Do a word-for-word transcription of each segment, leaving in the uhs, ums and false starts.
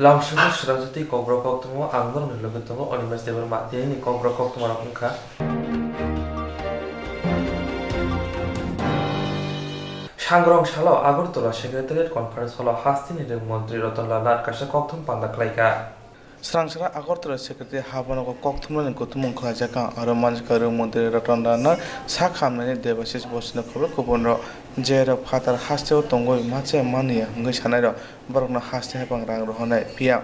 Lamsongo srajati kokborok koktwma ang norokni logi tongo, Animesh Debbarma. Tini kokborok koktwma rok wngkha. Sangrong salo Agartala Secretariat Conference Hall o hasteni ring montri Ratan Lal Nath kaisa kokthum panda khlaikha. Srang srang Agartala Secretary haphano kokthumnani kuthumung khlaijak ang aro manjak ring montri Ratan Lal Nath sak hamnani Debashish Bosino khobor kubunrok. Jerok phatar hasteo tongwi mache manliya hwnkhe sanairok borokno haste haphang rang rohornai, phiya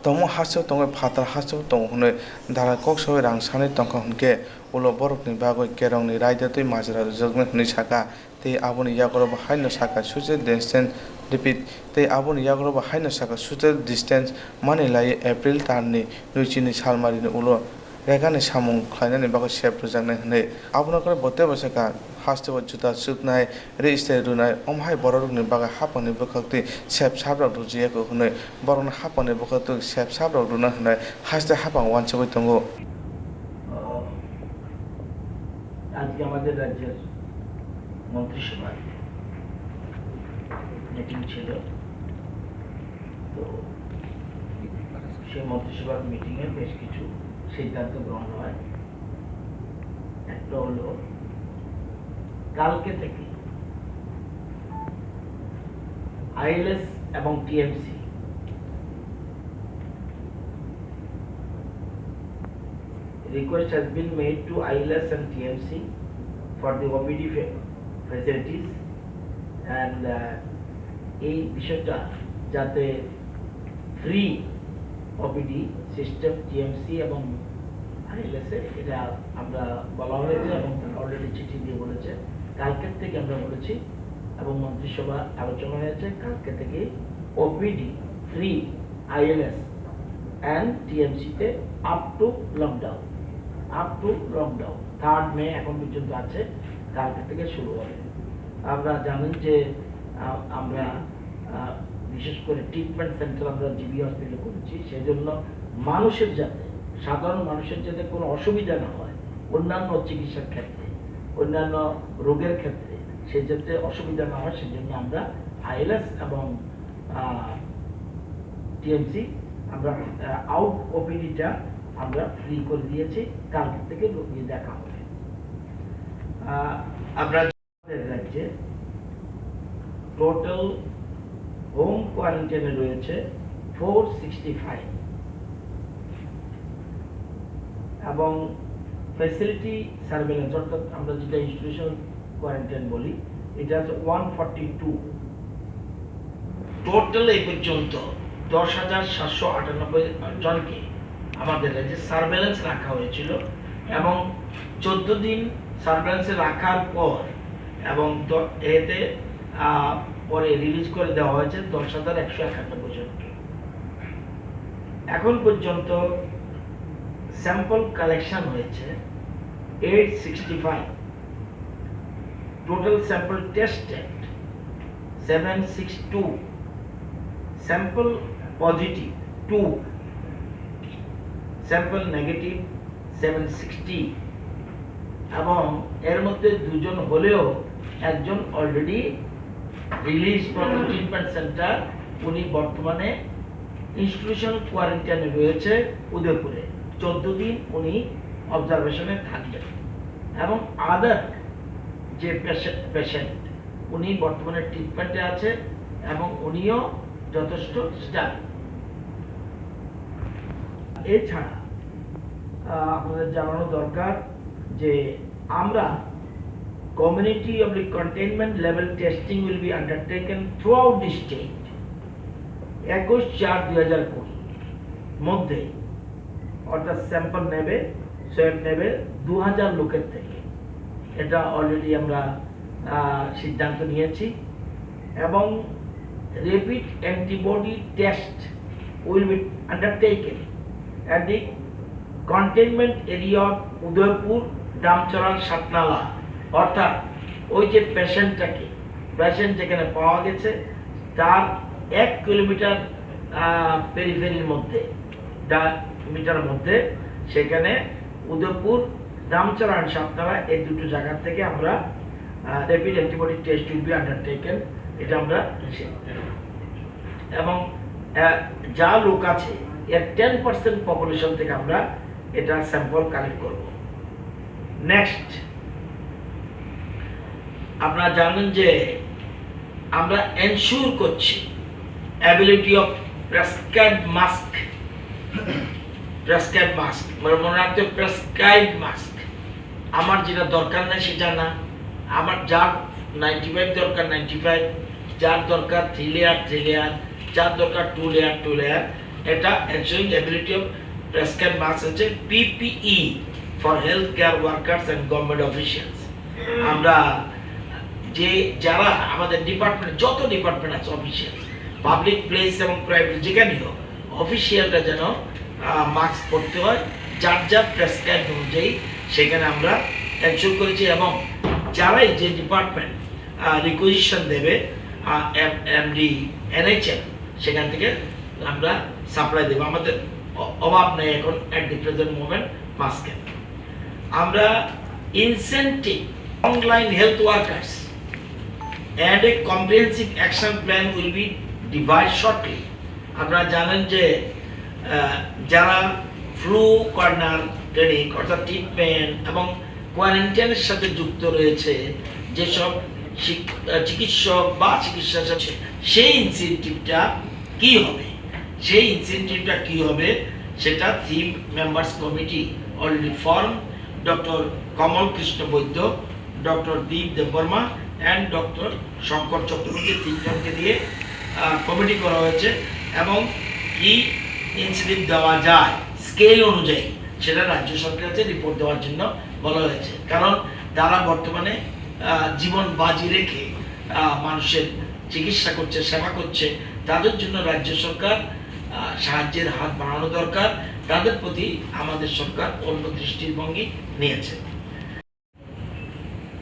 tongmung hasteo tongwi phatar hasteo tongo hwnwi dalal kok sawi rang sanwi tongkha hwnkhe ulo borokni bagwi kerongni raida twi majra rwjaknai hwnwi sakha, tei aboni yagulo bo haino sakha social distance, repeat, tei aboni yagulo bo haino sakha social distance manwi laiwi April talni nwichini salmarini ulo regani samung khlainani bagwi sep rwjaknai hwnwi. Abono kwrwi bo teibo sakha, hasteo juta chuknai, ri steri rwnai, omo hai bororokni bagwi haphangni bwkhak twi sep saprok rwjak ya kho hwnwi, borokno haphangni bwkhak twi sep saprok rwna hwnwi haste haphang uansugwi tongo. আহ, আজকে আমাদের রাজ্যের মন্ত্রিসভার মিটিং ছিল। তো সেই মন্ত্রিসভার মিটিংয়ে বেশ কিছু সিদ্ধান্ত গ্রহণ হয়। একটা হলো, কালকে থেকে আইএলএস এবং TMC request has been made to I L S and T M C for the O P D fa-, facilities and, uh, এই বিষয়টা যাতে ফ্রি ওপিডি সিস্টেম টিএমসি এবং আইএলএস এ, এটা আমরা বলা হয়েছে এবং তারা অলরেডি চিঠি দিয়ে বলেছে। কালকের থেকে আমরা বলেছি এবং মন্ত্রিসভা আলোচনা হয়েছে, কালকে থেকে OPD free ILS and TMC তে up to lockdown, up to lockdown third May এখন পর্যন্ত আছে, কালকে থেকে শুরু হবে। আপনারা জানেন যে, আহ, আমরা, আহ, বিশেষ করে ট্রিটমেন্ট সেন্টার আমরা জিবি হসপিটালে করেছি, সেই জন্য মানুষের যাতে, সাধারণ মানুষের যাতে কোনো অসুবিধা না হয়, অন্যান্য চিকিৎসার ক্ষেত্রে, অন্যান্য রোগের ক্ষেত্রে সে যাতে অসুবিধা না হয়, সেই জন্য আমরা আইএলএস এবং, আহ, টিএমসি আমরা, আহ, আউট ওপিডিটা আমরা ফ্রি করে দিয়েছি, কালকে থেকে রোগী দেখা হবে। আহ, আপনারা আমাদের রাজ্যে টোটাল হোম কোয়ারেন্টাইনে রয়েছে ফোর সিক্সটি ফাইভ এবং ফ্যাসিলিটি সার্ভেলেন্স, অর্থাৎ আমরা যেটা ইনস্টিটিউশন কোয়ারেন্টাইন বলি, এটা হচ্ছে ওয়ান ফর্টি টু। টোটাল এই পর্যন্ত দশ হাজার সাতশো আটানব্বই জনকে আমাদের রাজ্যে সার্ভেলেন্স রাখা হয়েছিল এবং চোদ্দ দিন সার্ভেলেন্সে রাখার পর এবং দ-, এতে, আহ, পরে রিলিজ করে দেওয়া হয়েছে দশ হাজার একশো একানব্বই জনকে। এখন পর্যন্ত স্যাম্পল কালেকশন হয়েছে eight sixty five, total sample tested seven six two, sample positive two, sample negative seven sixty, এবং এর মধ্যে দুজন হলেও একজন already release from treatment centre, উনি বর্তমানে ইনস্টিটিউশন কোয়ারেন্টাইনে রয়েছে উদয়পুরে, চোদ্দ দিন উনি অবজারভেশনে থাকবেন। এবং আদার যে পেশেন্ট, উনি বর্তমানে ট্রিটমেন্টে আছে এবং উনিও যথেষ্ট স্টেবল। এছাড়া, আহ, আপনাদের জানানো দরকার যে আমরা community public containment level testing will be undertaken throughout the state. একুশ চার দুই হাজার কুড়ি মধ্যে, অর্থাৎ স্যাম্পল নেবে, সোয়েব নেবে দু হাজার লোকের থেকে। এটা অলরেডি আমরা, আহ, সিদ্ধান্ত নিয়েছি এবং rapid antibody test will be undertaken at the containment area of Udaipur, ডামচড়া, সাতনালা, অর্থাৎ ওই যে পেশেন্টটাকে, পেশেন্ট যেখানে পাওয়া গেছে, তার এক কিলোমিটার, আহ, পেরিফেরির মধ্যে, ডায়ামিটার মধ্যে, সেখানে উদয়পুর, ডামচড়া and সাতনালা, এই দুটো জায়গা থেকে আমরা, ah, rapid antibody test will be undertaken, এটা আমরা নিষেধ। এবং আহ, যা লোক আছে, এর টেন পার্সেন্ট পপুলেশন থেকে আমরা এটা স্যাম্পল কালেক্ট করব। নেক্সট, আপনারা জানেন যে আমরা এনশিওর করছি availability of prescribed mask. Prescribed mask, মানে, মনে রাখতে, প্রেসক্রাইবড মাস্ক। আমার যেটা দরকার নাই সেটা না, আমার যার নাইনটি ফাইভ দরকার নাইনটি ফাইভ, যার দরকার থ্রি লেয়ার থ্রি লেয়ার, যার দরকার টু লেয়ার টু লেয়ার। এটা ensuring availability of prescribed mask হচ্ছে PPE for health care workers and government officials. আমরা যে, যারা আমাদের ডিপার্টমেন্ট, যত ডিপার্টমেন্ট আছে অফিসিয়াল, পাবলিক প্লেস এবং প্রাইভেট, যেখানেই হোক, অফিসিয়ালরা যেন মাস্ক পরতে হয়, যার যার প্রেসক্রাইব অনুযায়ী সেখানে আমরা এনশিওর করেছি। এবং যারাই যে ডিপার্টমেন্ট রিকুইজিশন দেবে, এমডি, এনএইচএম, সেখান থেকে আমরা সাপ্লাই দেবো। আমাদের অ- অভাব নেই এখন, অ্যাট দি প্রেজেন্ট মোমেন্ট, মাস্কের। আমরা incentive frontline health workers and a comprehensive action plan will be devised shortly. আপনারা জানেন যে, আহ, যারা ফ্লু কর্নার ক্লিনিক, অর্থাৎ ট্রিটমেন্ট এবং কোয়ারেন্টাইনের সাথে যুক্ত রয়েছে যেসব শিক- আহ, চিকিৎসক বা চিকিৎসা সা- সেই ইনসেন্টিভটা কি হবে, সেই ইনসেন্টিভটা কি হবে, সেটা থিম members committee already form, doctor Kamal Krishna Baidya, doctor Deep Debbarma and doctor Shankar Chakraborty, তিনজনকে দিয়ে কমিটি করা হয়েছে। এবং কি ইনসেন্টিভ দেওয়া যায় স্কেল অনুযায়ী, সেটা রাজ্য সরকারকে রিপোর্ট দেওয়ার জন্য বলা হয়েছে। কারণ তারা বর্তমানে আহ, জীবন বাজি রেখে আহ, মানুষের চিকিৎসা করছে, সেবা করছে, তাদের জন্য রাজ্য সরকার আহ, সাহায্যের হাত বাড়ানো দরকার। তাদের প্রতি আমাদের সরকার অন্য দৃষ্টিভঙ্গি নিয়েছে।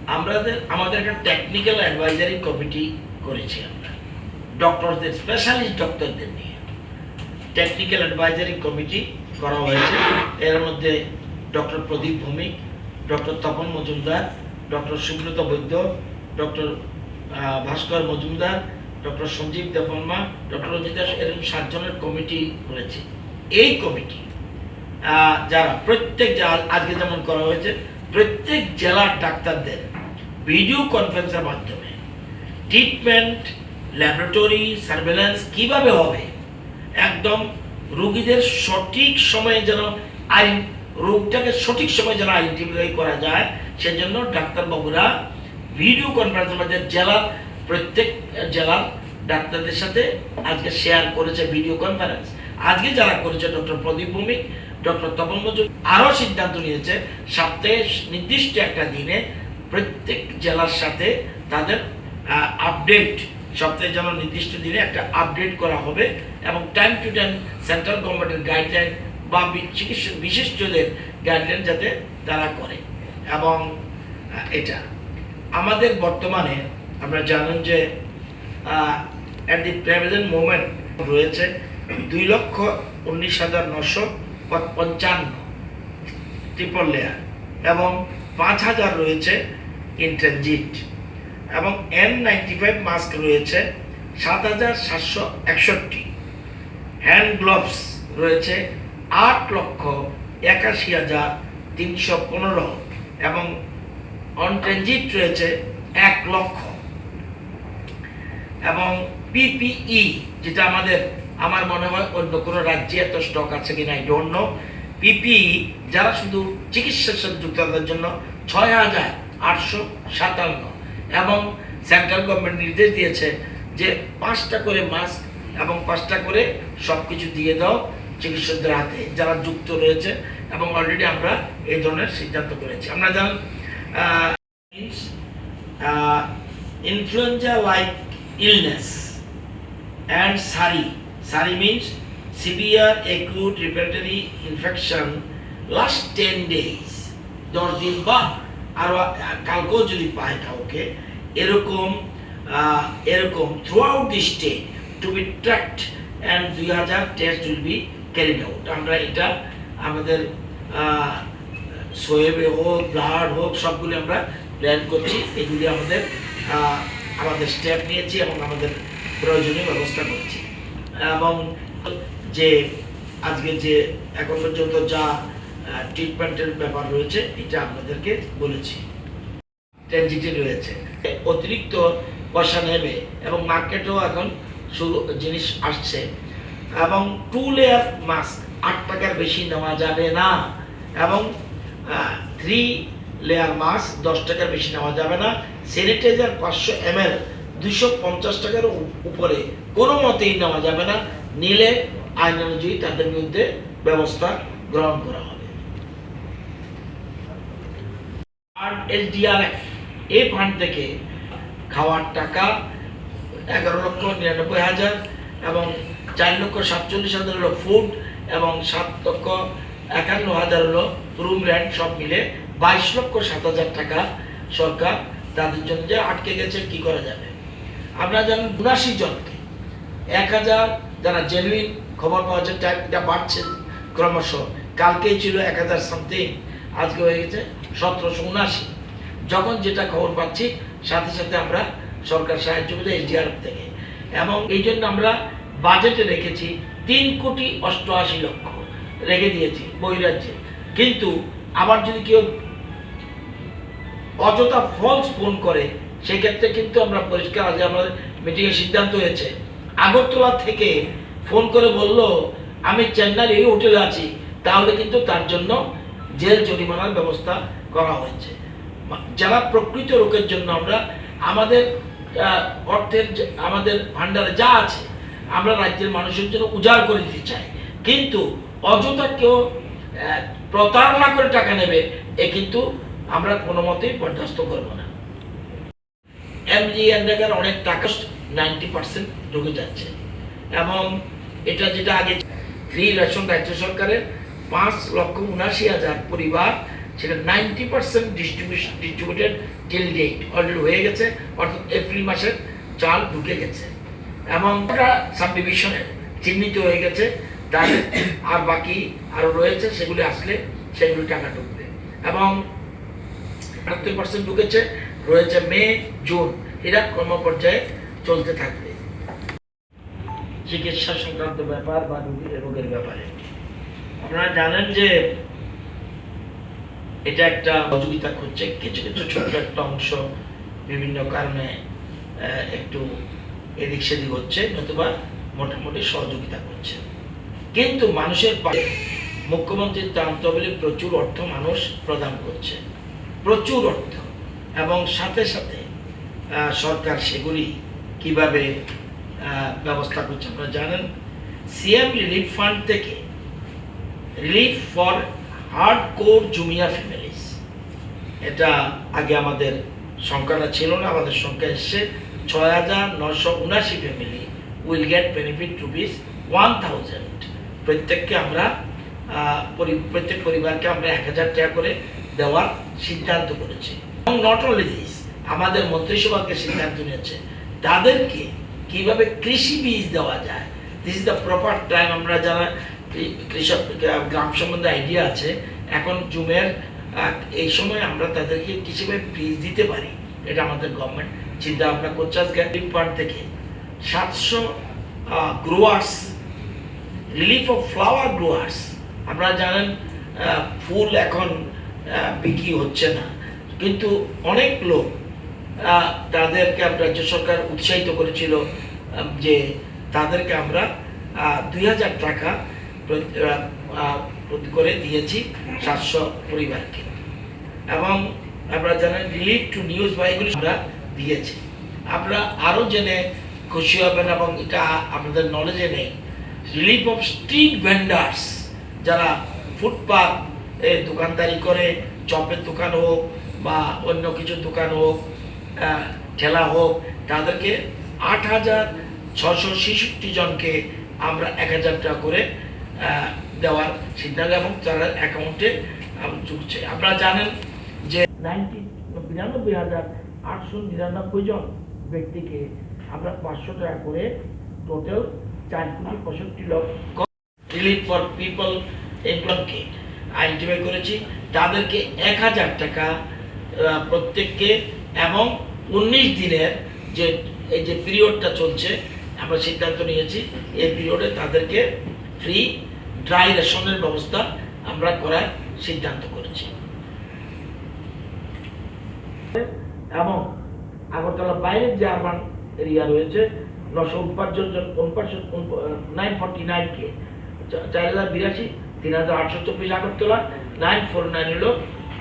আমাদের আমাদের একটা টেকনিক্যাল অ্যাডভাইজারি কমিটি করেছি আমরা, ডক্টরদের, স্পেশালিস্ট ডক্টরদের নিয়ে টেকনিক্যাল অ্যাডভাইজারি কমিটি করা হয়েছে। এর মধ্যে ডক্টর প্রদীপ ভৌমিক, ডক্টর তপন মজুমদার, ডক্টর সুব্রত বৈদ্য, ডক্টর আহ, ভাস্কর মজুমদার, ডক্টর সঞ্জীব দেববর্মা, ডক্টর রঞ্জিত দাস, এরকম সাতজনের কমিটি করেছে। এই কমিটি আহ, যারা প্রত্যেক জেলা, আজকে যেমন করা হয়েছে, প্রত্যেক জেলার ডাক্তারদের ভিডিও কনফারেন্সের মাধ্যমে ট্রিটমেন্ট, ল্যাবরেটরি সার্ভেলেন্স কিভাবে হবে, একদম রোগীদের সঠিক সময়ে যেন আই রোগটাকে সঠিক সময়ে যেন আইডেন্টিফাই করা যায়, সেজন্য ডাক্তারবাবুরা ভিডিও কনফারেন্সের মাধ্যমে জেলার প্রত্যেক জেলার ডাক্তারদের সাথে আজকে শেয়ার করেছে ভিডিও কনফারেন্স। আজকে যারা করেছে, ডক্টর প্রদীপ ভৌমিক, ডক্টর তপন মজুমদার, আরও সিদ্ধান্ত নিয়েছে সপ্তাহে নির্দিষ্ট একটা দিনে প্রত্যেক জেলার সাথে তাদের আপডেট, সপ্তাহে যেন নির্দিষ্ট দিনে একটা আপডেট করা হবে এবং টাইম টু টাইম সেন্ট্রাল গভর্নমেন্টের গাইডলাইন বা বি- চিকিৎসক বিশিষ্টদের গাইডলাইন যাতে তারা করে। এবং আহ, এটা আমাদের বর্তমানে, আমরা জানেন যে অ্যাট দি প্রেজেন্ট মোমেন্ট রয়েছে দুই লক্ষ উনিশ হাজার নশো পঞ্চান্ন ট্রিপল লেয়ার এবং পাঁচ হাজার রয়েছে ইন ট্রানজিট এবং এন নাইনটি ফাইভ মাস্ক রয়েছে সাত হাজার সাতশো একষট্টি, হ্যান্ড গ্লোভস রয়েছে আট লক্ষ একাশি হাজার তিনশো পনেরো এবং অন ট্রানজিট রয়েছে এক লক্ষ। এবং পিপিই, যেটা আমাদের, আমার মনে হয় অন্য কোনো রাজ্যে এত স্টক আছে কিনা, আই ডোন্ট নো। পিপিই যারা শুধু চিকিৎসার সাথে যুক্ত, তাদের জন্য ছয় হাজার আটশো সাতান্ন। এবং সেন্ট্রাল গভর্নমেন্ট নির্দেশ দিয়েছে যে পাঁচটা করে মাস্ক এবং পাঁচটা করে সব কিছু দিয়ে দাও চিকিৎসকদের হাতে, যারা যুক্ত রয়েছে। এবং অলরেডি আমরা এই ধরনের সিদ্ধান্ত করেছি। আমরা জানেন, আহ, means, uh, influenza like illness and sari. Sari means severe acute respiratory infection last ten days, দশ দিন বা আরো, আহ, কালকেও যদি পায় কাউকে, এরকম, আহ, এরকম throughout the state to be tracked and দুই হাজার test will be carried out. আমরা এটা আমাদের, আহ, সোয়েবে হোক, ব্লাড হোক, সবগুলি আমরা প্ল্যান করছি। এগুলি আমাদের, আহ, আমাদের স্টেপ নিয়েছি এবং আমাদের প্রয়োজনীয় ব্যবস্থা করছি। এবং যে আজকে যে এখন পর্যন্ত যা ট্রিটমেন্টের ব্যাপার রয়েছে, এটা আপনাদেরকে বলেছি। ট্র্যাজেডি রয়েছে। অতিরিক্ত পয়সা নেবে এবং মার্কেটেও এখন শুরু জিনিস আসছে। এবং টু লেয়ার মাস্ক আট টাকার বেশি নেওয়া যাবে না, এবং থ্রি লেয়ার মাস্ক দশ টাকার বেশি নেওয়া যাবে না। স্যানিটাইজার পাঁচশো এমএল দুশো পঞ্চাশ টাকার উপ- উপরে কোনো মতেই নেওয়া যাবে না। নিলে আইন অনুযায়ী তাদের বিরুদ্ধে ব্যবস্থা গ্রহণ করা হবে। আর এসডিআরএফ এই ফান্ড থেকে খাওয়ার টাকা এগারো লক্ষ নিরানব্বই হাজার এবং চার লক্ষ সাতচল্লিশ হাজার হলো ফুড এবং সাত লক্ষ একান্ন হাজার হলো রুম রেন্ট, সব মিলে বাইশ লক্ষ সাত হাজার টাকা সরকার তাদের জন্য যে আটকে গেছে, কি করা যাবে। আপনারা জানেন, উনাশি জনকে এক হাজার, যারা জেনুইন খবর পাওয়া যায়, তা এটা বাড়ছে ক্রমশ। কালকেই ছিল এক হাজার সামথিং, আজকে হয়ে গেছে সতেরোশো উনাশি। যখন যেটা খবর পাচ্ছি, সাথে সাথে আমরা সরকার সাহায্য করে এসডিআরএফ থেকে। এবং এই জন্য আমরা বাজেটে রেখেছি তিন কোটি অষ্টআশি লক্ষ, রেখে দিয়েছি বহিরাজ্যে। কিন্তু আবার যদি কেউ অযথা ফলস ফোন করে, সেক্ষেত্রে কিন্তু আমরা পরিষ্কার, আজকে আমাদের মিটিংয়ে সিদ্ধান্ত হয়েছে, আগরতলা থেকে ফোন করে বলল, "আমি চেন্নাইয়ের এই হোটেলে আছি", তাহলে কিন্তু তার জন্য জেল জরিমানার ব্যবস্থা করা হয়েছে। যারা প্রকৃত লোকের জন্য আমরা আমাদের, আহ, অর্থের যে, আমাদের ভান্ডারে যা আছে, আমরা রাজ্যের মানুষের জন্য উজাড় করে দিতে চাই, কিন্তু অযথা কেউ, আহ, প্রতারণা করে টাকা নেবে, এ কিন্তু আমরা কোনো মতেই বরদাস্ত করব না। এমজিএনরেগার অনেক টাকা, নাইনটি পার্সেন্ট ঢুকে যাচ্ছে, এবং এটা যেটা আগে ফ্রি রেশন রাজ্য সরকারের পাঁচ লক্ষ উনাশি হাজার পরিবার, সেটা ninety percent distribution, distributed till date, already হয়ে গেছে, অর্থাৎ এপ্রিল মাসের চাল ঢুকে গেছে। এবং ওটা সাবডিভিশনে চিহ্নিত হয়ে গেছে, তার আর বাকি আরো রয়েছে, সেগুলি আসলে সেগুলি টাকা ঢুকবে। এবং আটাত্তর পার্সেন্ট ঢুকেছে, রয়েছে মে, জুন, এরা ক্রম পর্যায়ে চলতে থাকবে। চিকিৎসা সংক্রান্ত ব্যাপার বা রোগী, রোগের ব্যাপারে আপনারা জানেন যে এটা একটা সহযোগিতা করছে, কিছু কিছু ছোট্ট একটা অংশ বিভিন্ন কারণে, আহ, একটু এদিক সেদিক হচ্ছে, নতুবা মোটামুটি সহযোগিতা করছে। কিন্তু মানুষের পাশে মুখ্যমন্ত্রীর ত্রাণ তহবিলে প্রচুর অর্থ মানুষ প্রদান করছে, প্রচুর অর্থ, এবং সাথে সাথে, আহ, সরকার সেগুলি কিভাবে, আহ, ব্যবস্থা করছে আপনারা জানেন। সিএম রিলিফ ফান্ড থেকে রিলিফ ফর হার্ডকোর জুমিয়া ফ্যামিলিজ, এটা আগে আমাদের সংখ্যাটা ছিল না, আমাদের সংখ্যা এসছে ছয় হাজার নয়শো উনাশি family will get benefit rupees one thousand. প্রত্যেককে আমরা, আহ, পরি-, প্রত্যেক পরিবারকে আমরা এক হাজার টাকা করে দেওয়ার সিদ্ধান্ত করেছি। এবং নট অনলি দিস, আমাদের মন্ত্রিসভাকে সিদ্ধান্ত নিয়েছে তাদেরকে কিভাবে কৃষি বীজ দেওয়া যায়। This is the proper time. আমরা যারা কৃ-, কৃষক, আহ, গ্রাম সম্বন্ধে আইডিয়া আছে, এখন জুমের, আহ, এই সময় আমরা তাদেরকে কৃষি বীজ দিতে পারি, এটা আমাদের গভর্নমেন্ট চিন্তা ভাবনা করছে। আজকে রিলিফ ফান্ড থেকে সাতশো, ah, growers, relief of flower growers. আপনারা জানেন, আহ, ফুল এখন, আহ, বিক্রি হচ্ছে না, কিন্তু অনেক লোক, আহ, তাদেরকে আমরা, রাজ্য সরকার উৎসাহিত করেছিল, আহ, যে তাদেরকে আমরা, আহ, দুই হাজার টাকা প্রতি, আহ, আহ, প্রতি করে দিয়েছি সাতশো পরিবারকে। এবং আপনারা জানেন, রিলিফ টু নিউজ বা এগুলি আমরা দিয়েছি। আপনারা আরও জেনে খুশি হবেন, এবং এটা আপনাদের নলেজে নেই, রিলিফ অফ স্ট্রিট ভেন্ডার্স, যারা ফুটপাত এ দোকানদারি করে, চপের দোকান হোক বা অন্য কিছু দোকান হোক, আহ, ঠেলা হোক, তাদেরকে আট হাজার ছশো ছেষট্টি জনকে আমরা এক হাজার টাকা করে, আহ, দেওয়ার সিদ্ধান্ত এবং তাদের অ্যাকাউন্টে, আহ, ঢুকছে। আপনারা জানেন যে নাইনটি, বিরানব্বই হাজার আটশো নিরানব্বই জন ব্যক্তিকে আমরা পাঁচশো টাকা করে টোটাল চার কোটি পঁয়ষট্টি লক্ষ রিলিফ ফর পিপল এমপ্লয়মেন্টকে আইডেন্টিফাই করেছি, তাদেরকে এক হাজার টাকা, আহ, প্রত্যেককে, এবং উনিশ দিনের যে এই যে পিরিয়ডটা চলছে, আমরা সিদ্ধান্ত নিয়েছি এই পিরিয়ডে তাদেরকে ফ্রি ড্রাই রেশনের ব্যবস্থা আমরা করার সিদ্ধান্ত করেছি। এবং আগরতলা বাইরের যে আরবান এরিয়া রয়েছে, নশো উনপঞ্চাশ জন, উনপঞ্চাশ, নাইন ফর্টি নাইন কে, চার হাজার বিরাশি, তিন হাজার আটশো চব্বিশ আগরতলা, নাইন ফোর নাইন হলো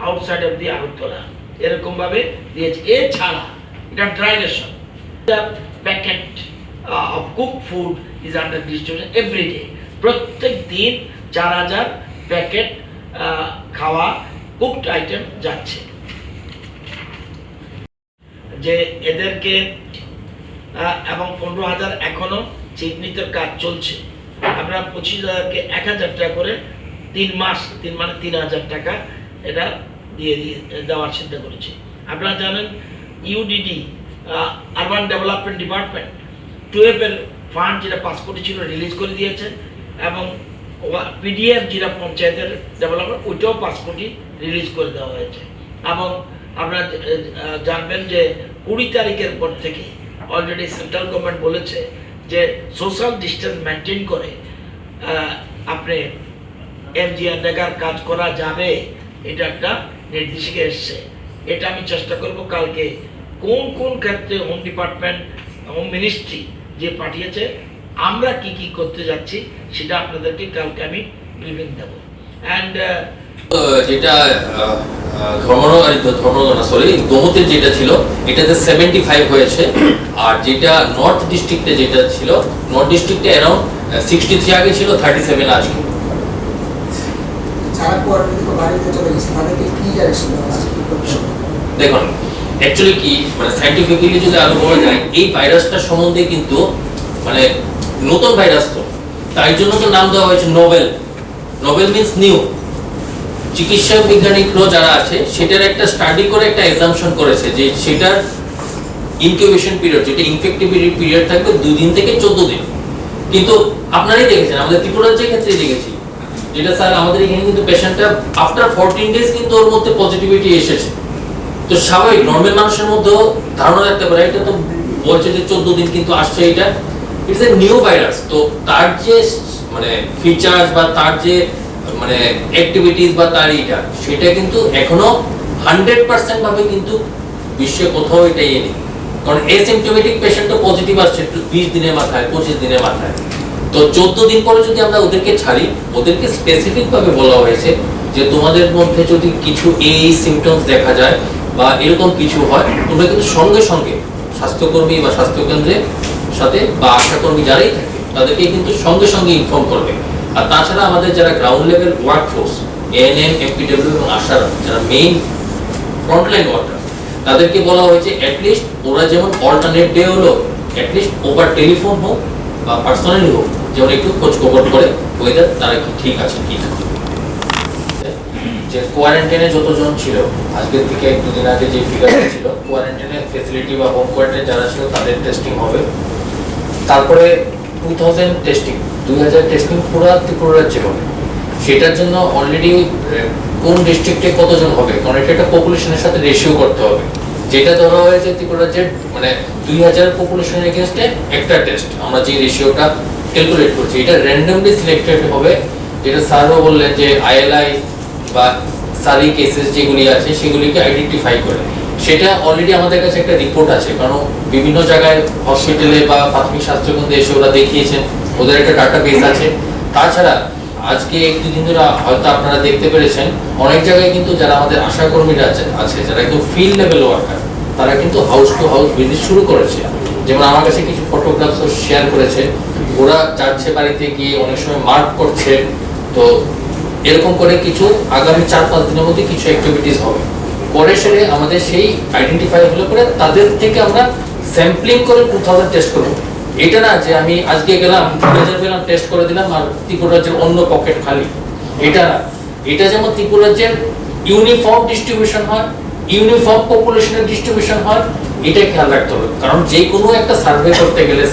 আউটসাইড অফ দি আগরতলা। এরকম ভাবে দিয়েছে। এছাড়া এটা dry ration, packet of cook food is under distribution every day. প্রত্যেক দিন চার হাজার প্যাকেট খাওয়া, কুকড আইটেম যাচ্ছে। যে এদেরকে আহ, এবং পনেরো হাজার এখনো চিহ্নিতর কাজ চলছে। আমরা পঁচিশ হাজারকে এক হাজার টাকা করে তিন মাস, তিন মানে তিন হাজার টাকা এটা দিয়ে দিয়ে দেওয়ার চিন্তা করেছি। আপনারা জানেন, ইউডিডি, আরবান ডেভেলপমেন্ট ডিপার্টমেন্ট, টুয়েলভ এর ফান্ড যেটা পাঁচ কোটি ছিল, রিলিজ করে দিয়েছে, এবং পিডিএফ যেটা পঞ্চায়েতের ডেভেলপমেন্ট, ওইটাও পাঁচ কোটি রিলিজ করে দেওয়া হয়েছে। এবং আপনারা আহ, জানবেন যে কুড়ি তারিখের পর থেকে অলরেডি সেন্ট্রাল গভর্নমেন্ট বলেছে যে সোশ্যাল ডিস্টেন্স মেনটেন করে আহ, আপনি এমজিএনরেগার কাজ করা যাবে। এটা একটা নির্দেশিকা এসছে। এটা আমি চেষ্টা করব কালকে কোন কোন ক্ষেত্রে হোম ডিপার্টমেন্ট, হোম মিনিস্ট্রি যে পাঠিয়েছে, আমরা কি কি করতে যাচ্ছি, সেটা আপনাদেরকে কালকে আমি ব্রিফিং দেবো। অ্যান্ড আহ, যেটা আহ, আহ, ধর্মনগর, আরে, ধর্মনগর না, সরি, গোমতীর যেটা ছিল, এটাতে সেভেন্টি ফাইভ হয়েছে। আর যেটা নর্থ ডিস্ট্রিক্টে যেটা ছিল, নর্থ ডিস্ট্রিক্টে অ্যারাউন্ড সিক্সটি থ্রি আগে ছিল, থার্টি সেভেন আজকে। যারা কোয়ারেন্টাইন থেকে বাইরে চলে গেছে, তাদেরকে কি ডাইরেকশন দেওয়া হচ্ছে, কি প্রোটেকশন? দেখুন, অ্যাকচুয়ালি কি, মানে, সায়েন্টিফিক্যালি যদি আরো বলা যায়, এই ভাইরাসটা সম্বন্ধে কিন্তু, মানে, নতুন ভাইরাস তো, তাই জন্য তো নাম দেওয়া হয়েছে নোভেল। Novel means new. চিকিৎসা বিজ্ঞানীগুলো যারা আছে, সেটার একটা স্টাডি করে একটা অ্যাজাম্পশন করেছে যে সেটার ইনকিউবেশন পিরিয়ড, যেটা ইনফেক্টিভিটি পিরিয়ড থাকবে দুই দিন থেকে চোদ্দ দিন। কিন্তু আপনারাই দেখেছেন, আমাদের ত্রিপুরা রাজ্যের ক্ষেত্রে দেখেছি, যেটা স্যার আমাদের এখানে কিন্তু পেশেন্টটা আফটার ফোরটিন ডেজ কিন্তু ওর মধ্যে পজিটিভিটি এসেছে। তো স্বাভাবিক নর্মাল মানুষের মধ্যেও ধারণা রাখতে পারে, এটা তো বলছে যে চোদ্দ দিন কিন্তু আসছে, এটা ইটস এ নিউ ভাইরাস। তো তার যে মানে ফিচার্স বা তার যে মানে অ্যাক্টিভিটিস বা তার এটা, সেটা কিন্তু এখনো হান্ড্রেড পার্সেন্ট ভাবে কিন্তু বিশ্বে কোথাও এটা ইয়ে নেই। কারণ অ্যাসিমটোমেটিক পেশেন্ট তো পজিটিভ আসছে একটু বিশ দিনের মাথায়, পঁচিশ দিনের মাথায়। তো চোদ্দ দিন পরে যদি আমরা ওদেরকে ছাড়ি, ওদেরকে স্পেসিফিক ভাবে বলা হয়েছে যে তোমাদের মধ্যে যদি কিছু এই সিমটমস দেখা যায় বা এরকম কিছু হয়, তোমরা কিন্তু সঙ্গে সঙ্গে স্বাস্থ্যকর্মী বা স্বাস্থ্যকেন্দ্রের সাথে বা আশাকর্মী যারাই থাকে, তাদেরকে কিন্তু সঙ্গে সঙ্গে ইনফর্ম করবে। আর তাছাড়া আমাদের যারা ground level workforce, ANM, MPW এবং আশারা, যারা মেইন ফ্রন্টলাইন ওয়ার্কার, তাদেরকে বলা হয়েছে অ্যাটলিস্ট ওরা যেমন অল্টারনেট ডে হলো, অ্যাটলিস্ট ওভার টেলিফোন হোক বা পার্সোনালি হোক, যেমন একটু খোঁজ খবর করে ওয়েদার তারা কি ঠিক আছে কি না। যে কোয়ারেন্টাইনে যতজন ছিল, আজকের থেকে এক দুদিন আগে যে ফিগারটা ছিল, কোয়ারেন্টাইনের ফেসিলিটি বা হোম কোয়ারেন্টাইন যারা ছিল তাদের টেস্টিং হবে। তারপরে টু থাউজেন্ড টেস্টিং, দুই হাজার টেস্টিং পুরো ত্রিপুরা রাজ্যে হবে। সেটার জন্য অলরেডি কোন ডিস্ট্রিক্টে কতজন হবে, কারণ এটা একটা পপুলেশনের সাথে রেশিও করতে হবে। যেটা ধরা হয়েছে ত্রিপুরা রাজ্যের মানে দুই হাজার পপুলেশনের এগেনস্টে একটা টেস্ট, আমরা যে রেশিওটা ক্যালকুলেট করছি, এটা র্যান্ডমলি সিলেক্টেড হবে। যেটা স্যারও বললেন যে আইএলআই বা সারি কেসেস যেগুলি আছে সেগুলিকে আইডেন্টিফাই করে, সেটা অলরেডি আমাদের কাছে একটা রিপোর্ট আছে। কারণ বিভিন্ন জায়গায় হসপিটালে বা প্রাথমিক স্বাস্থ্যকেন্দ্রে এসে ওরা দেখিয়েছেন, ওদের একটা ডাটা বেস আছে। তাছাড়া আজকে এক দুদিন ধরে হয়তো আপনারা দেখতে পেরেছেন, অনেক জায়গায় কিন্তু যারা আমাদের আশাকর্মীরা আছে আছে যারা একদম ফিল্ড লেভেল ওয়ার্কার, তারা কিন্তু হাউস টু হাউস ভিজিট শুরু করেছে। যেমন আমার কাছে কিছু ফটোগ্রাফস শেয়ার করেছে, ওরা যাচ্ছে বাড়িতে গিয়ে অনেক সময় মার্ক করছে। তো এরকম করে কিছু আগামী চার পাঁচ দিনের মধ্যে কিছু অ্যাক্টিভিটিস হবে। করে সেরে আমাদের সেই আইডেন্টিফাই হলে পরে তাদের থেকে আমরা স্যাম্পলিং করে টু থাউজেন্ড টেস্ট করবো। এটা না যে আমি আজকে গেলাম, দুই হাজার পেলাম, টেস্ট করে দিলাম আর ত্রিপুরা রাজ্যের অন্য পকেট খালি, এটা না। এটা যেমন ত্রিপুরা রাজ্যের ইউনিফর্ম ডিস্ট্রিবিউশন হয়, ইউনিফর্ম পপুলেশনের ডিস্ট্রিবিউশন হয়, এটা খেয়াল রাখতে হবে। কারণ যে কোনো একটা সার্ভে করতে গেলে,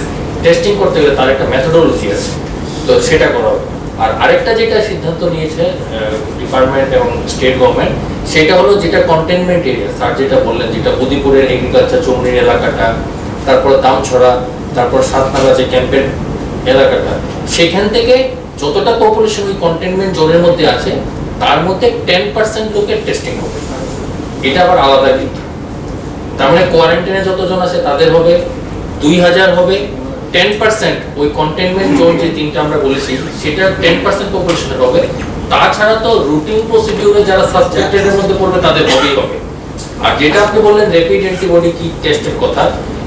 টেস্টিং করতে গেলে তার একটা মেথোডোলজি আছে, তো সেটা করা হবে। আর আরেকটা যেটা সিদ্ধান্ত নিয়েছে ডিপার্টমেন্ট এবং স্টেট গভর্নমেন্ট, সেটা হলো যেটা কন্টেইনমেন্ট এরিয়া, স্যার যেটা বললেন, যেটা উদয়পুরের এগ্রিকালচার চৌমুহনী এলাকাটা, তারপরে দামছড়া, তারপর সাতনালা যে ক্যাম্পের এলাকাটা, সেখান থেকে যতটা পপুলেশন ওই কন্টেইনমেন্ট জোনের মধ্যে আছে, তার মধ্যে টেন পার্সেন্ট লোকের টেস্টিং হবে। এটা আবার আলাদা কিন্তু। তার মানে কোয়ারেন্টাইনে যতজন আছে তাদের হবে দুই হাজার হবে, টেন পার্সেন্ট ওই কন্টেইনমেন্ট জোন যে তিনটা আমরা বলেছি, সেটা টেন পার্সেন্ট পপুলেশনের হবে। তাছাড়া তো রুটিন প্রসিডিউরে যারা সাসপেক্টেডের মধ্যে পড়বে, তাদের হবেই হবে। আর যেটা আপনি বললেন র্যাপিড অ্যান্টিবডি কি টেস্টের কথা,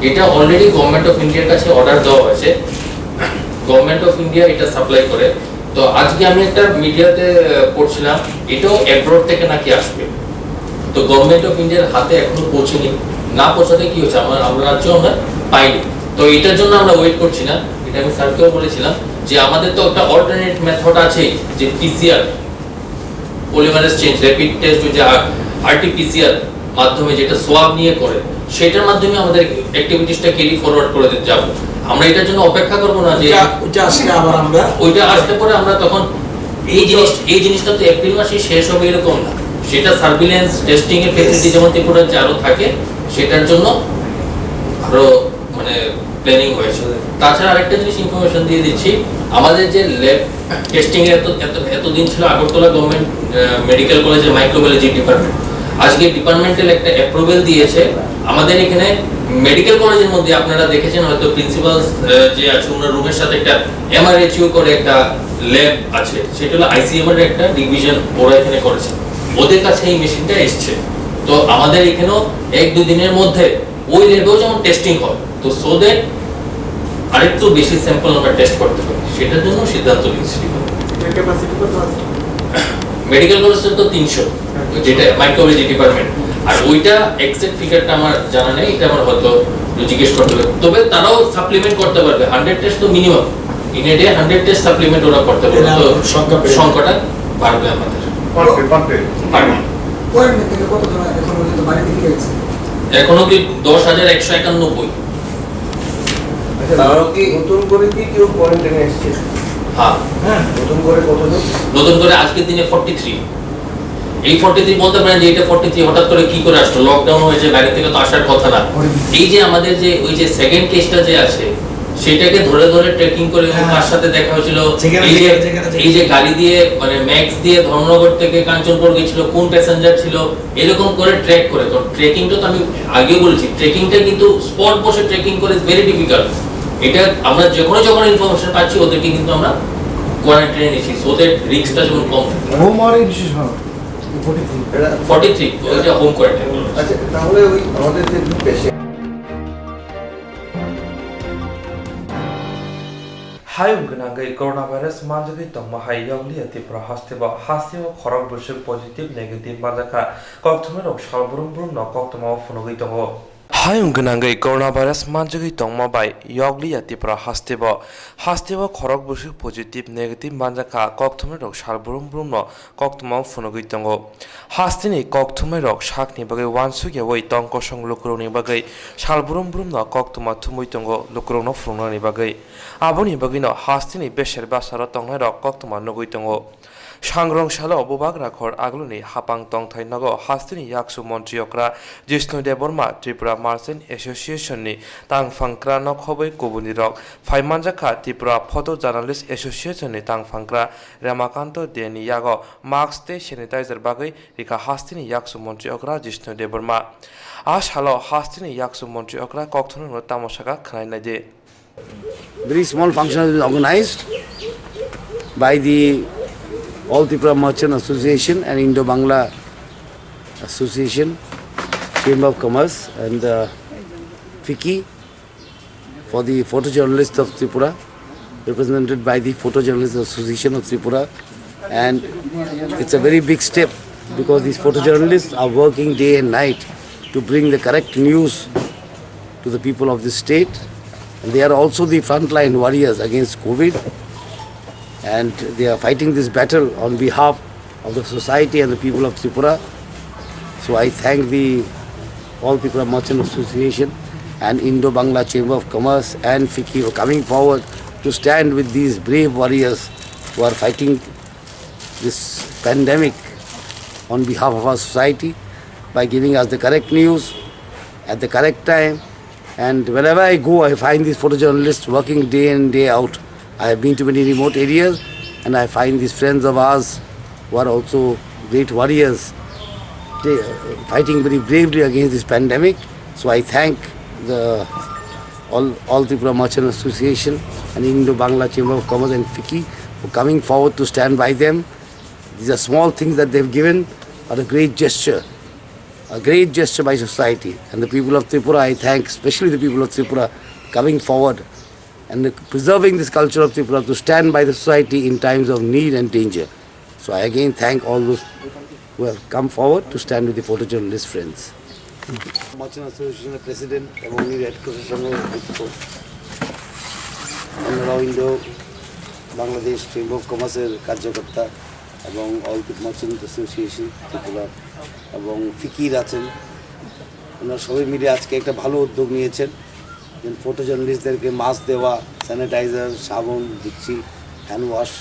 এটা অলরেডি গভর্নমেন্ট অফ ইন্ডিয়ার কাছে অর্ডার দেওয়া হয়েছে, গভর্নমেন্ট অফ ইন্ডিয়া এটা সাপ্লাই করে। তো আজকে আমি একটা মিডিয়াতে পড়ছিলাম, এটাও অ্যাব্রড থেকে নাকি আসবে। তো গভর্নমেন্ট অফ ইন্ডিয়ার হাতে এখনো পৌঁছেনি। না পৌঁছাতে কি হচ্ছে, আমার আমরা রাজ্যে আমরা পাইনি। তো এটার জন্য আমরা ওয়েট করছি না। এটা আমি স্যারকেও বলেছিলাম যে আমাদের তো একটা অল্টারনেট মেথড আছে, যে PCR, polymerase chain rapid test, ওই যে আরটিপিসিআর মাধ্যমে যেটা সোয়াব নিয়ে করে, সেটার মাধ্যমে আমাদের অ্যাক্টিভিটিসটা ক্যারি ফরওয়ার্ড করে দিতে যাবো। আমরা এটার জন্য অপেক্ষা করবো না যে ওইটা ওইটা আসলে আবার আমরা ওইটা আসলে পরে আমরা তখন এই জিনিস এই জিনিসটা তো এপ্রিল মাসে শেষ হবে এরকম না। সেটা সার্ভিলেন্স টেস্টিং এর ফেসিলিটি যেমন ত্রিপুরার যে আরো থাকে, সেটার জন্য আরো মানে প্ল্যানিং হয়েছে। তাছাড়া আরেকটা জিনিস ইনফরমেশন দিয়ে দিচ্ছি, আমাদের যে ল্যাব টেস্টিং এ এত এত এতদিন ছিল আগরতলা গভর্নমেন্ট মেডিকেল কলেজের মাইক্রোবায়োলজি ডিপার্টমেন্ট, আজকে ডিপার্টমেন্টাল একটা অ্যাপ্রুভেল দিয়েছে। আমাদের এখানে মেডিকেল কলেজের মধ্যে আপনারা দেখেছেন হয়তো, প্রিন্সিপাল যে আছে, ওনার রুমের সাথে একটা এমআরএইচইউ করে একটা ল্যাব আছে, সেটা হলো আইসিএমআর এর একটা ডিভিশন, ওরা এখানে করেছে। ওদের কাছে এই মেশিনটা এসছে। তো আমাদের এখানেও এক দুই দিনের মধ্যে ওই ল্যাবেও যেমন টেস্টিং হয়, তো সো দ্যাট আরেকটু বেশি স্যাম্পল আমরা টেস্ট করতে পারি, সেটার জন্য সিদ্ধান্ত নিয়েছি। মেডিকেল কলেজের তো তিনশো, যেটা মাইক্রোবায়োলজি ডিপার্টমেন্ট। আর ওইটা এক্সাক্ট ফিগারটা আমার জানা নেই, এটা আমার হয়তো একটু জিজ্ঞেস করতে হবে। তবে তারাও সাপ্লিমেন্ট করতে পারবে, হান্ড্রেড টেস্ট তো minimum, in a day hundred test supplement ওরা করতে পারবে। তো সংখ্যা বাড়বে আমাদের। Per day, per day. Per day. কতজন এখন পর্যন্ত বাড়িতে ফিরে গেছে? এখন অব্দি দশ হাজার একশো একানব্বই। আচ্ছা, তারাও কি নতুন করে কি কেউ কোয়ারেন্টাইনে এসছে? হ্যাঁ। হ্যাঁ, নতুন করে কতজন? নতুন করে আজকের দিনে ফর্টি থ্রি। এই ফর্টি থ্রি বলতে পারেন যে এটা ফর্টি থ্রি হঠাৎ করে কি করে আসলো, লকডাউন হয়েছে, বাইরে থেকে তো আসার কথা না। এই যে আমাদের যে ওই যে সেকেন্ড কেসটা যে আছে, সেটাকে ধরে ধরে ট্র্যাকিং করে এবং হ্যাঁ। কার সাথে দেখা হয়েছিল, এই যে এই যে গাড়ি দিয়ে মানে ম্যাক্স দিয়ে ধর্মনগর থেকে কাঞ্চনপুর গেছিল, কোন প্যাসেঞ্জার ছিল, এরকম করে ট্র্যাক করে। তো ট্র্যাকিংটা তো আমি আগেও বলেছি, ট্র্যাকিংটা কিন্তু স্পট বসে ট্র্যাকিং করে ইজ ভেরি ডিফিকাল্ট। এটা আমরা যখনই যখন ইনফরমেশন পাচ্ছি, ওদেরকে কিন্তু আমরা কোয়ারেন্টাইনে নিচ্ছি, সো দ্যাট রিস্কটা যেমন কম থাকে। হোম আর এই বিশেষ ভাবে ফর্টি থ্রি। ফর্টি থ্রি, ওইটা হোম কোয়ারেন্টাইন। আচ্ছা, তাহলে ওই আমাদের যে patient Hayung gwnangwi coronavirus manjagwi tongma hai yokliya Tripura hasteo, hasteo khorok bwswk positive negative manjakha, kokthumnairok sal brum brumno koktwmao phunugwi tongo. Hayung gwnangwi coronavirus manjagwi tongma bai yokliya Tripura hasteo, hasteo khorok bwswk positive negative manjakha, kokthumnairok sal brum brumno koktwmao phunugwi tongo. Hasteni kokthumnairok sakni bagwi uansukyawi tong kosong lukurokni bagwi sal brum brumno koktwma thumwi tongo, lukurokno phunuknani bagwi. Aboni bagwino hasteni beser basaro tongnairok koktwma nugwi tongo. Sangrong salo bubagra khor aguluni hapang tongthai nogo hasteni yaksu montri okra Jishnu Debbarma, Tripura Merchant Association ni tangphangkra nokhobwi kubunirok phai manjakha, Tripura Photo Journalist Association ni tangphangkra Ramakanto Deni yago mask tei sanitizer bagwi rikha hasteni yaksu montri okra Jishnu Debbarma. A salo hasteni yaksu montri okra kokthumnairokno tamo sakha khwnai naidi. Very small function has been organized by the All Tripura Merchant Association and Indo-Bangla Association, Chamber of Commerce and uh, FICCI for the photojournalists of Tripura, represented by the Photojournalists Association of Tripura. And it's a very big step because these photojournalists are working day and night to bring the correct news to the people of the state. And they are also the frontline warriors against COVID. And they are fighting this battle on behalf of the society and the people of Tripura. So I thank the All Tripura Merchant Association and Indo-Bangla Chamber of Commerce and FICCI for coming forward to stand with these brave warriors who are fighting this pandemic on behalf of our society by giving us the correct news at the correct time And wherever I go, I find these photojournalists working day in, day out. I have been to many remote areas, and I find these friends of ours who are also great warriors, they, uh, fighting very bravely against this pandemic. So I thank the all, all Tripura Merchant Association and Indo-Bangla Chamber of Commerce and FICCI for coming forward to stand by them. These are small things that they've given, but a great gesture, a great gesture by society. And the people of Tripura, I thank, especially the people of Tripura, coming forward and preserving this culture of Tripura to stand by the society in times of need and danger. So I again thank all those who have come forward to stand with the photojournalist friends. Merchant Association-এর প্রেসিডেন্ট এবং উনি রেড ক্রসের সঙ্গে যুক্ত। অন্যরাও ইন্ডো Bangladesh chamber of কমার্সের কার্যকর্তা এবং অল মার্চেন্ট অ্যাসোসিয়েশন ত্রিপুরা এবং ফিকির আছেন। ওনারা সবাই মিলে আজকে একটা ভালো উদ্যোগ নিয়েছেন, যেমন ফটো জার্নালিস্টদেরকে মাস্ক দেওয়া, স্যানিটাইজার, সাবন দিচ্ছি, হ্যান্ড ওয়াশ।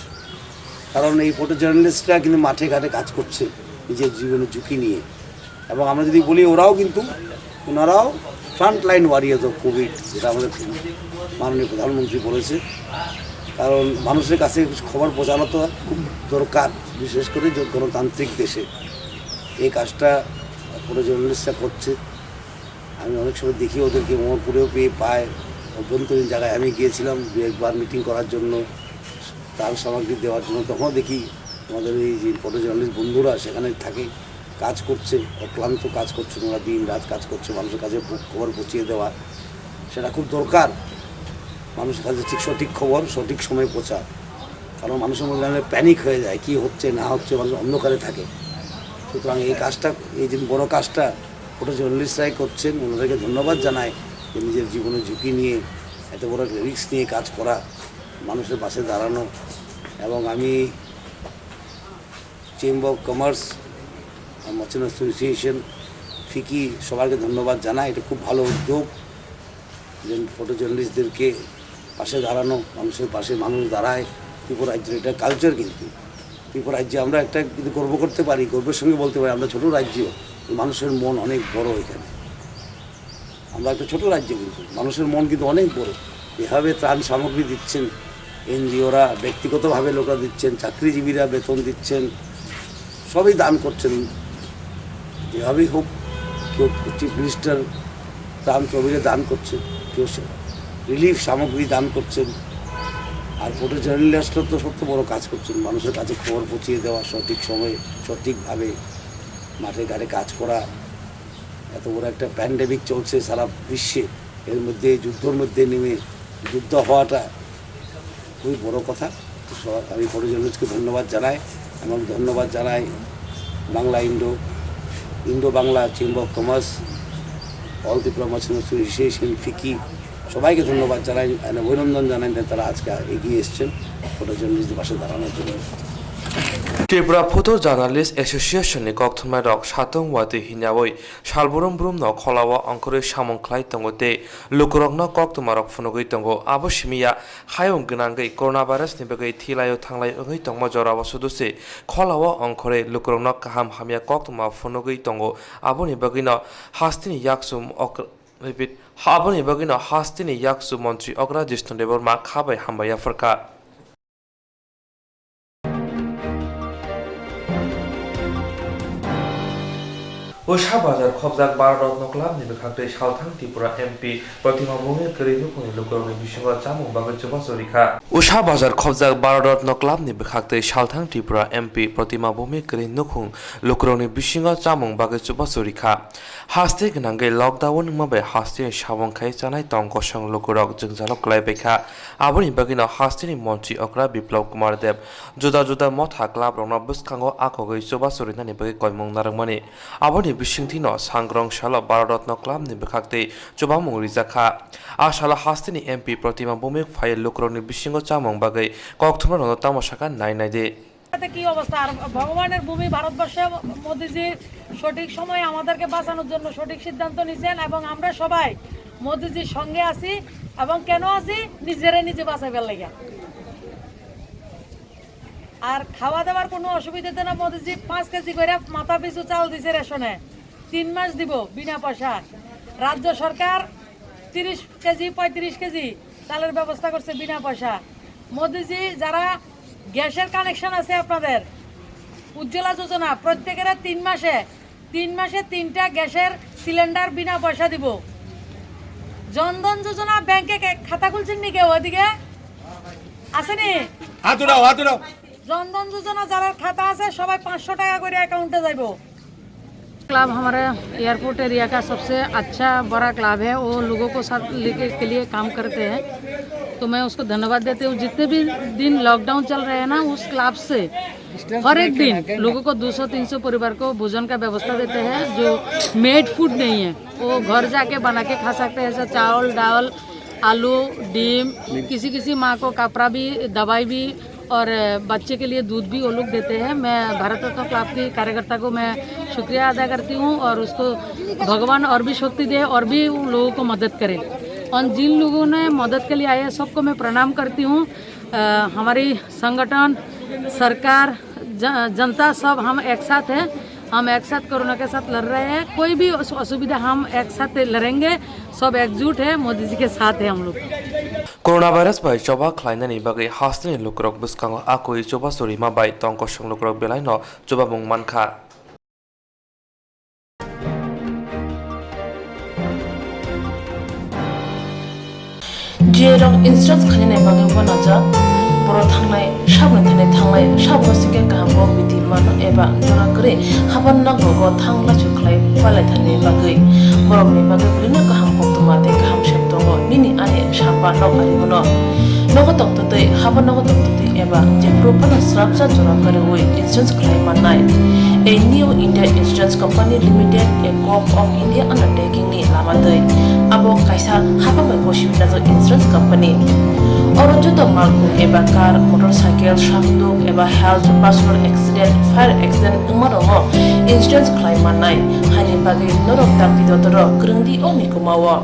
কারণ এই ফটো জার্নালিস্টরা কিন্তু মাঠে ঘাটে কাজ করছে নিজের জীবনের ঝুঁকি নিয়ে। এবং আমরা যদি বলি, ওরাও কিন্তু, ওনারাও front line warriors of Covid, যেটা আমাদের মাননীয় প্রধানমন্ত্রী বলেছে। কারণ মানুষের কাছে খবর পৌঁছানো তো খুব দরকার, বিশেষ করে যে গণতান্ত্রিক দেশে। এই কাজটা ফটো জার্নালিস্টরা করছে। আমি অনেক সময় দেখি ওদেরকে মোহনপুরেও পেয়ে পায়, অভ্যন্তরীণ জায়গায় আমি গিয়েছিলাম দু একবার মিটিং করার জন্য, ত্রাণ সামগ্রী দেওয়ার জন্য। তখনও দেখি আমাদের এই যে ফটো জার্নালিস্ট বন্ধুরা সেখানে থাকে, কাজ করছে, অক্লান্ত কাজ করছে, ওরা দিন রাত কাজ করছে মানুষের কাছে প-, খবর পৌঁছিয়ে দেওয়া। সেটা খুব দরকার, মানুষের কাছে ঠিক সঠিক খবর সঠিক সময়ে পৌঁছা। কারণ মানুষের মধ্যে অনেক প্যানিক হয়ে যায়, কী হচ্ছে না হচ্ছে, মানুষ অন্ধকারে থাকে। সুতরাং এই কাজটা, এই যে বড় কাজটা ফটো জার্নালিস্টরাই করছেন, ওনাদেরকে ধন্যবাদ জানাই যে নিজের জীবনের ঝুঁকি নিয়ে, এত বড় একটা রিস্ক নিয়ে কাজ করা, মানুষের পাশে দাঁড়ানো। এবং আমি chamber of commerce, merchant association, ফিকি, সবাইকে ধন্যবাদ জানাই। এটা খুব ভালো উদ্যোগ, যে ফটো জার্নালিস্টদেরকে পাশে দাঁড়ানো, মানুষের পাশে মানুষ দাঁড়ায়। ত্রিপুরা রাজ্যের এটা কালচার, কিন্তু ত্রিপুরা রাজ্যে আমরা একটা কিন্তু গর্ব করতে পারি, গর্বের সঙ্গে বলতে পারি আমরা ছোট রাজ্য, মানুষের মন অনেক বড় এখানে। আমরা একটা ছোট রাজ্য, কিন্তু মানুষের মন কিন্তু অনেক বড়। এভাবে ত্রাণ সামগ্রী দিচ্ছেন এনজিওরা, ব্যক্তিগতভাবে লোকরা দিচ্ছেন, চাকরিজীবীরা বেতন দিচ্ছেন, সবই দান করছেন। যেভাবেই হোক, কেউ চিফ মিনিস্টার ত্রাণ তহবিলে দান করছেন, কেউ সে রিলিফ সামগ্রী দান করছেন। আর ফটো জার্নালিস্টরা তো সবচেয়ে বড় কাজ করছেন, মানুষের কাছে খবর পৌঁছিয়ে দেওয়া, সঠিক সময়ে সঠিকভাবে মাঠে ঘাটে কাজ করা। এত বড় একটা প্যান্ডেমিক চলছে সারা বিশ্বে, এর মধ্যে যুদ্ধর মধ্যে নেমে যুদ্ধ হওয়াটা খুবই বড় কথা। তো স-, আমি ফটো জার্নালিস্টকে ধন্যবাদ জানাই এবং ধন্যবাদ জানাই Bangla Indo, Indo Bangla chamber of commerce, all Tripura merchant association, ফিকি, সবাইকে ধন্যবাদ জানাই, মানে অভিনন্দন জানাই যে তারা আজকে এগিয়ে এসছেন ফটো জার্নালিস্টদের পাশে দাঁড়ানোর জন্য। Tripura Photo Journalist Association ni kokthumnai rok satung watwi hinyawi salbrum brum no kholao ongkhorwi samung khlai tongo tei lukurokno koktwma rok phunugwi tongo. Abo simi ya, hayung gwnangwi coronavirus ni bagwi thilaio thanglai wngwi tongma jorao sudu se kholao ongkhorwi lukurokno kaham hamya koktwma phunugwi tongo. Aboni bagwino hasteni yakchu ok-, repeat, aboni bagwino hasteni yakchu montri okra Jishnu Debbarma kha bai hambai yapharkha. Usha Bazar khobjak Bharat Ratna Club ni bwkhaktwi salthang Tripura M P Pratima Bhumik kwrwi nukhungni lukurokni bisingo chamung bagwi chubachu rikha. Usha Bazar khobjak Bharat Ratna Club ni bwkhaktwi salthang Tripura M P Pratima Bhumik kwrwi nukhung lukurokni bisingo chamung bagwi chubachu rikha. Haste gwnangwi lockdown wngma bai hasteni sabong khai chanai tong kosong lukurok jwngjalo kwlai baikha. Aboni bagwino hasteni montri okra Biplab Kumar Deb juda juda motha club rokno bwskango akhogwi chubachu rinani bagwi koimung narwkmani. Aboni bisingtwino sangrong salo Bharat Ratna Club ni bwkhaktwi chubamung rijakha. A salo hasteni M P Pratima Bhumik phaiwi lukurokni bisingo chamung bagwi kokthumrokno tamo sakha nai naidi. এতে কি অবস্থা? আর ভগবানের ভূমি ভারতবর্ষে মোদিজি সঠিক সময়ে আমাদেরকে বাঁচানোর জন্য সঠিক সিদ্ধান্ত নিছেন এবং আমরা সবাই মোদিজির সঙ্গে আছি। এবং কেন আছি? নিজেরে নিজে বাঁচাইবার লাগি। আর খাওয়া দাওয়ার কোনো অসুবিধা হতো না। মোদিজি পাঁচ কেজি করে মাথা পিছু চাল দিছে রেশনে, তিন মাস দিব বিনা পয়সা। রাজ্য সরকার তিরিশ কেজি, পঁয়ত্রিশ কেজি চালের ব্যবস্থা করছে বিনা পয়সা। মোদিজি, যারা গ্যাসের কানেকশন আছে আপনাদের, উজ্জ্বলা যোজনা, প্রত্যেকের তিন মাসে, তিন মাসে তিনটা গ্যাসের সিলিন্ডার বিনা পয়সা দিব। জনধন যোজনা ব্যাংকে কে-, খাতা খুলছেন নি কেউ ওদিকে? আসেনি? হাত উঠাও, হাত উঠাও। জনধন যোজনা যারা খাতা আছে, সবাই পাঁচশো টাকা করে অ্যাকাউন্টে যাইবো। क्लब हमारे एयरपोर्ट एरिया का सबसे अच्छा बड़ा क्लब है। वो लोगों को साथ लेके के लिए काम करते हैं, तो मैं उसको धन्यवाद देती हूँ। जितने भी दिन लॉकडाउन चल रहे हैं ना, उस क्लब से हर एक दिन लोगों को दो सौ तीन सौ परिवार को भोजन का व्यवस्था देते हैं। जो मेड फूड नहीं है, वो घर जाके बना के खा सकते हैं, जैसे चावल, दाल, आलू, डीम, किसी किसी माँ को कपड़ा भी, दवाई भी और बच्चे के लिए दूध भी वो लोग देते हैं। मैं भारत रत्न क्लब की कार्यकर्ता को मैं शुक्रिया अदा करती हूँ और उसको भगवान और भी शक्ति दे और भी उन लोगों को मदद करे। और जिन लोगों ने मदद के लिए आए हैं, सबको मैं प्रणाम करती हूँ। अ, हमारी संगठन, सरकार, ज-, जनता सब हम एक साथ हैं। हम एक साथ कोरोना के साथ लड़ रहे हैं। कोई भी असु-, असुविधा हम एक साथ लड़ेंगे। सब एकजुट है, मोदी जी के साथ है हम लोग। Corona virus bai choba khlainani bagwi hasteni lukurok bwskango akoi chubachu rima bai tongkosong lukurok belaino chubamung mankha. Jiyerok insurance khainani bagwi uanajak, borok thangnai, saboni thani thangnai, sabo sike kaham kok biti mano eba jora kwrwi haban nogo thang lachu khlai palai thani bagwi. Borokni bagwi bwrwino kaham koktwma tei kaham sep tongo, nini ani sapa nok ari bono. Nogo tongtwtwi, haban nogo tongtwtwi eba jephuru phano srapsa jora kwrwi insurance khlai mannai. A New India Insurance Company Limited, a Govt of India undertaking ni lama twi. Abo kaisa hapang bai gosiwi najak insurance company. Oro joto malkhung eba car, motorcycle, sakduk eba health, personal accident, fire accident wngma rokno insurance khlai mannai. Haini bagwi norok dakti dotoro kwrwng di o mikuma o.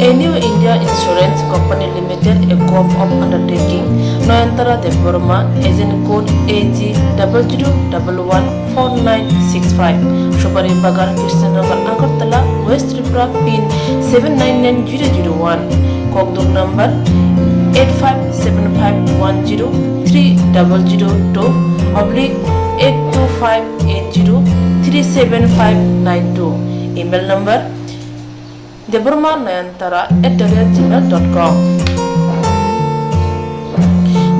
A New India Insurance Company Limited, a Govt of undertaking, Nayantara Debbarma, agent code A G double zero double one four nine six five, Supari Bagan, Krishnanagar, Agartala, West Tripura, pin seven nine nine zero zero one, kokduk number eight five seven five one zero three double zero two oblique eight two five eight zero three seven five nine two, email number Debbarma Nayantara at the rate gmail dot com.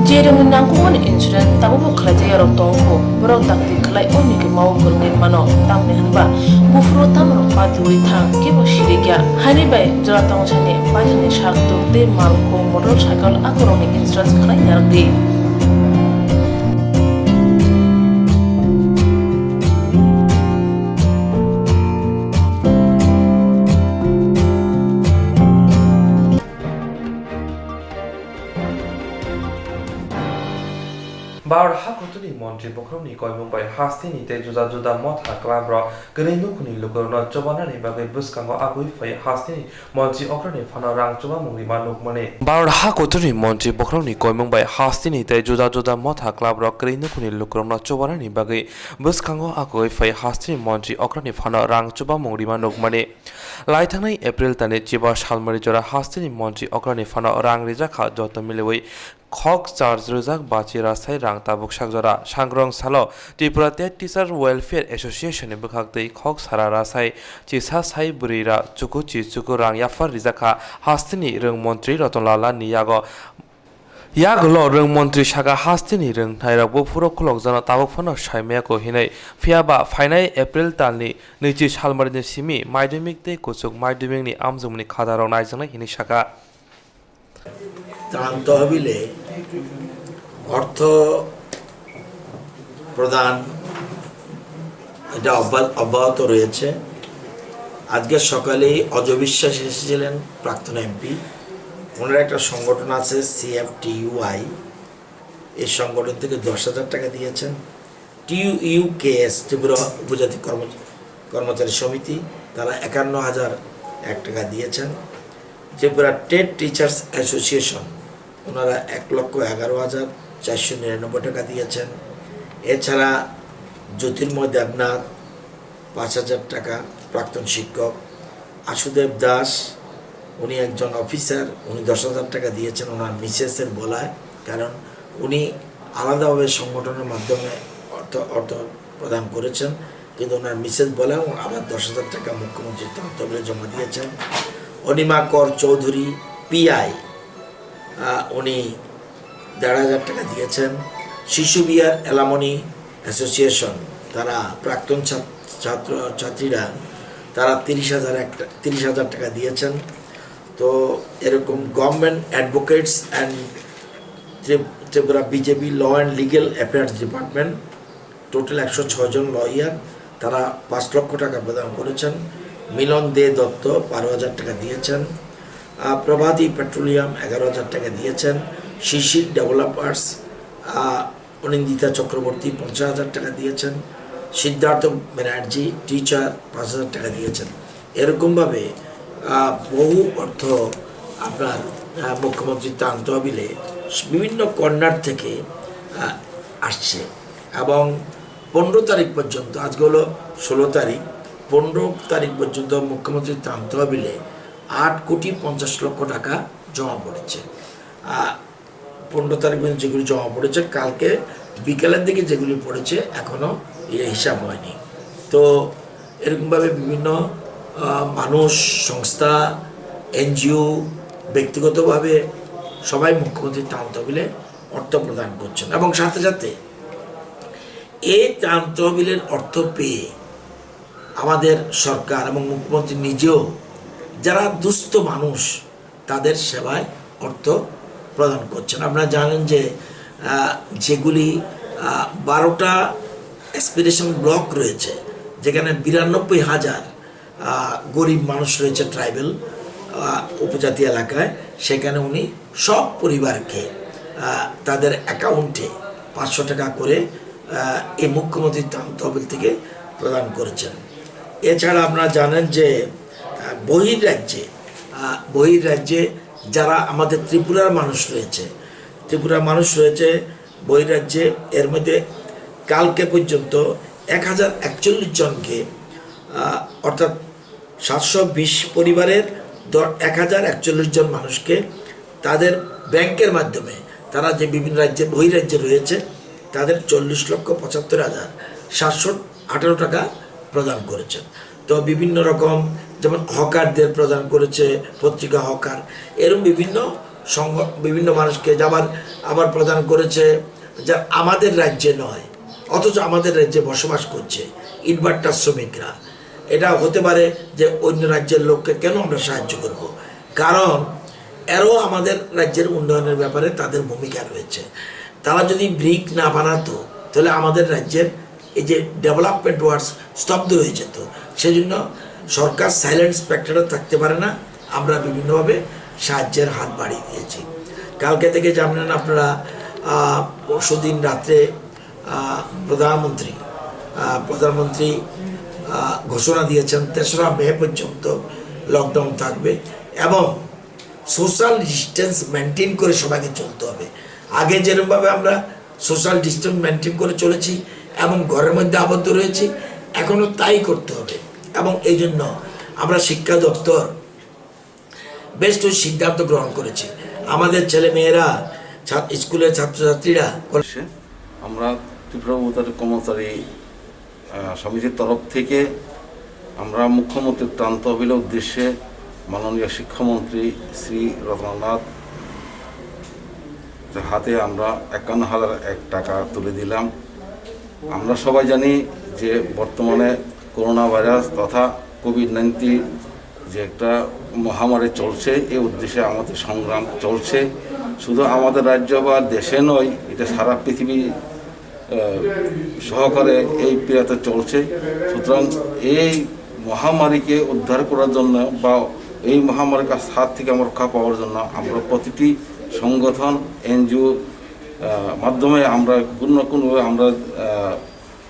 Jerwngni nangkukmani insurance tabukbo khlaijak yarok tongkho, borok dakti khlai o mikuma o kwrwngwi mano, tamni hwnba buphuru tamrok patiwi thang kebo sirikya. Haini bai jora tongsani paithakni sak tuk tei malkhung motorcycle akorokni insurance khlai narwkdi. Bharat hakotorni montri bokhorokni koimung bai hasteni tei juda juda motha club rok kwrwi nukhungni lukurokno chubanani bagwi bwskango abui phai hasteni montri okrani phano rang chubamung rima nukmani. Bharat hakotorni montri bokhorokni koimung bai hasteni tei juda juda motha club rok kwrwi nukhungni lukurokno chubanani bagwi bwskango abui phai hasteni montri okrani phano rang chubamung rima nukmani. Laithangnai April talni chiba salmari jora hasteni montri okrani phano rang rijak kha joto miliwi khok char rijak bachi rasai rang tabuk sak jora. Sangrong salo Tripura Tet Teacher Welfare Association ni bwkhak twi khok sara rasai chisa sai bwrwi ra chuku chi chuku rang yaphar rijak kha hasteni rwng montri Rotonlal ni yago. Yagulo rwng montri saka hasteni rwng nairok buphuru khulokjano tabuk phano saimaya ko hinwi. Phiya ba phainai April talni nwichi salmarini simi madhyamik tei kuchuk madhyamikni amjokmani khatarok naijaknai hinwi saka. ত্রাণ তহবিলে অর্থ প্রদান এটা অব্যা-, অব্যাহত রয়েছে। আজকে সকালেই অজয় বিশ্বাস এসেছিলেন, প্রাক্তন এমপি। ওনার একটা সংগঠন আছে সিএফটিইউআই, এই সংগঠন থেকে দশ হাজার টাকা দিয়েছেন। টিইউকেএস, ত্রিপুরা উপজাতি কর্ম-, কর্মচারী সমিতি, তারা একান্ন হাজার এক টাকা দিয়েছেন। ত্রিপুরা টেট টিচার্স অ্যাসোসিয়েশন, ওনারা এক লক্ষ এগারো হাজার চারশো নিরানব্বই টাকা দিয়েছেন। এছাড়া জ্যোতির্ময় দেবনাথ পাঁচ হাজার টাকা, প্রাক্তন শিক্ষক, আসুদেব দাস, উনি একজন অফিসার, উনি দশ হাজার টাকা দিয়েছেন ওনার মিসেসের বলায়, কারণ উনি আলাদাভাবে সংগঠনের মাধ্যমে অর্থ অর্থ প্রদান করেছেন, কিন্তু ওনার মিসেস বলে আবার দশ হাজার টাকা মুখ্যমন্ত্রী তহতবিলে জমা দিয়েছেন। অনিমা কর চৌধুরী, পিআই, আহ, উনি দেড় হাজার টাকা দিয়েছেন। শিশু বিহার অ্যালামনি অ্যাসোসিয়েশন, তারা প্রাক্তন ছাত-, ছাত্র ছাত্রীরা, তারা তিরিশ হাজার একটা, তিরিশ হাজার টাকা দিয়েছেন। তো এরকম government advocates and Tripura BJP law and legal affairs department, total একশো ছয় জন লয়ার, তারা পাঁচ লক্ষ টাকা প্রদান করেছেন। মিলন দে দত্ত বারো হাজার টাকা দিয়েছেন। আহ, প্রভাতী পেট্রোলিয়াম এগারো হাজার টাকা দিয়েছেন। শিশির ডেভেলপার্স, আহ, অনিন্দিতা চক্রবর্তী পঞ্চাশ হাজার টাকা দিয়েছেন। সিদ্ধার্থ ব্যানার্জি, টিচার, পাঁচ হাজার টাকা দিয়েছেন। এরকমভাবে, আহ, বহু অর্থ আপনার, আহ, মুখ্যমন্ত্রী ত্রাণ তহবিলে বিভিন্ন কর্নার থেকে, আহ, আসছে। এবং পনেরো তারিখ পর্যন্ত, আজকে হলো ষোলো তারিখ, পনেরো তারিখ পর্যন্ত মুখ্যমন্ত্রী ত্রাণ তহবিলে আট কোটি পঞ্চাশ লক্ষ টাকা জমা পড়েছে। আহ, পনেরো তারিখ পর্যন্ত যেগুলি জমা পড়েছে, কালকে বিকেলের দিকে যেগুলি পড়েছে, এখনো এর হিসাব হয়নি। তো এরকমভাবে বিভিন্ন, আহ, মানুষ, সংস্থা, এনজিও, ব্যক্তিগতভাবে সবাই মুখ্যমন্ত্রী ত্রাণ তহবিলে অর্থ প্রদান করছেন। এবং সাথে সাথে এই ত্রাণ তহবিলের অর্থ পেয়ে আমাদের সরকার এবং মুখ্যমন্ত্রী নিজেও যারা দুস্থ মানুষ, তাদের সেবায় অর্থ প্রদান করছেন। আপনারা জানেন যে, আহ, যেগুলি, আহ, বারোটা অ্যাসপিরেশন ব্লক রয়েছে, যেখানে বিরানব্বই হাজার, আহ, গরিব মানুষ রয়েছে ট্রাইবাল, আহ, উপজাতি এলাকায়, সেখানে উনি সব পরিবারকে, আহ, তাদের অ্যাকাউন্টে পাঁচশো টাকা করে, আহ, এই মুখ্যমন্ত্রী ত্রাণ তহবিল থেকে প্রদান করেছেন। এছাড়া আপনারা জানেন যে, আহ, বহির রাজ্যে, আহ, বহির রাজ্যে যারা আমাদের ত্রিপুরার মানুষ রয়েছে, ত্রিপুরার মানুষ রয়েছে বহির রাজ্যে, এর মধ্যে কালকে পর্যন্ত এক হাজার একচল্লিশ জনকে, আহ, অর্থাৎ সাতশো বিশ পরিবারের দ-, এক হাজার একচল্লিশ জন মানুষকে তাদের ব্যাংকের মাধ্যমে, তারা যে বিভিন্ন রাজ্যে, বহিরাজ্যে রয়েছে, তাদের চল্লিশ লক্ষ পঁচাত্তর হাজার সাতশো আঠারো টাকা প্রদান করেছেন। তো বিভিন্ন রকম, যেমন হকারদের প্রদান করেছে, পত্রিকা হকার, এরকম বিভিন্ন সংঘ-, বিভিন্ন মানুষকে আবার, আবার প্রদান করেছে, যা আমাদের রাজ্যে নয়, অথচ আমাদের রাজ্যে বসবাস করছে ইটভাটা শ্রমিকরা। এটা হতে পারে যে অন্য রাজ্যের লোককে কেন আমরা সাহায্য করব, কারণ এরাও আমাদের রাজ্যের উন্নয়নের ব্যাপারে তাদের ভূমিকা রয়েছে। তারা যদি ব্রিক না বানাতো, তাহলে আমাদের রাজ্যের এই যে ডেভেলপমেন্ট ওয়ার্কস স্তব্ধ হয়ে যেত। সেজন্য সরকার সাইলেন্ট স্পেক্টারে থাকতে পারে না, আমরা বিভিন্নভাবে সাহায্যের হাত বাড়িয়ে দিয়েছি। কালকে থেকে জানেন আপনারা, আহ, পরশুদিন রাত্রে, আহ, প্রধানমন্ত্রী, আহ, প্রধানমন্ত্রী, আহ, ঘোষণা দিয়েছেন তেসরা মে পর্যন্ত লকডাউন থাকবে এবং সোশ্যাল ডিস্টেন্স মেনটেন করে সবাইকে চলতে হবে। আগে যেরকমভাবে আমরা সোশ্যাল ডিস্টেন্স মেনটেন করে চলেছি এবং ঘরের মধ্যে আবদ্ধ রয়েছি, এখনও তাই করতে হবে। এবং এই জন্য আমরা শিক্ষা দপ্তর বেশ কিছু সিদ্ধান্ত গ্রহণ করেছি। আমাদের ছেলে মেয়েরা, ছাত-, স্কুলের ছাত্রছাত্রীরা কলেজে আমরা ত্রিপুরা উপজাতি কর্মচারী, আহ, সমিতির তরফ থেকে আমরা মুখ্যমন্ত্রীর ত্রাণ তহবিলের উদ্দেশ্যে মাননীয় শিক্ষামন্ত্রী শ্রী রতননাথ হাতে আমরা একান্ন হাজার এক টাকা তুলে দিলাম। আমরা সবাই জানি যে বর্তমানে করোনা ভাইরাস তথা কোভিড নাইন্টিন যে একটা মহামারী চলছে, এই উদ্দেশ্যে আমাদের সংগ্রাম চলছে। শুধু আমাদের রাজ্য বা দেশে নয়, এটা সারা পৃথিবী, আহ, সহকারে এই পীড়াতে চলছে। সুতরাং এই মহামারীকে উদ্ধার করার জন্য বা এই মহামারীর কাছ, হাত থেকে আমরা রক্ষা পাওয়ার জন্য আমরা প্রতিটি সংগঠন, এনজিও, আহ, মাধ্যমে আমরা কোনো না কোনোভাবে আমরা, আহ,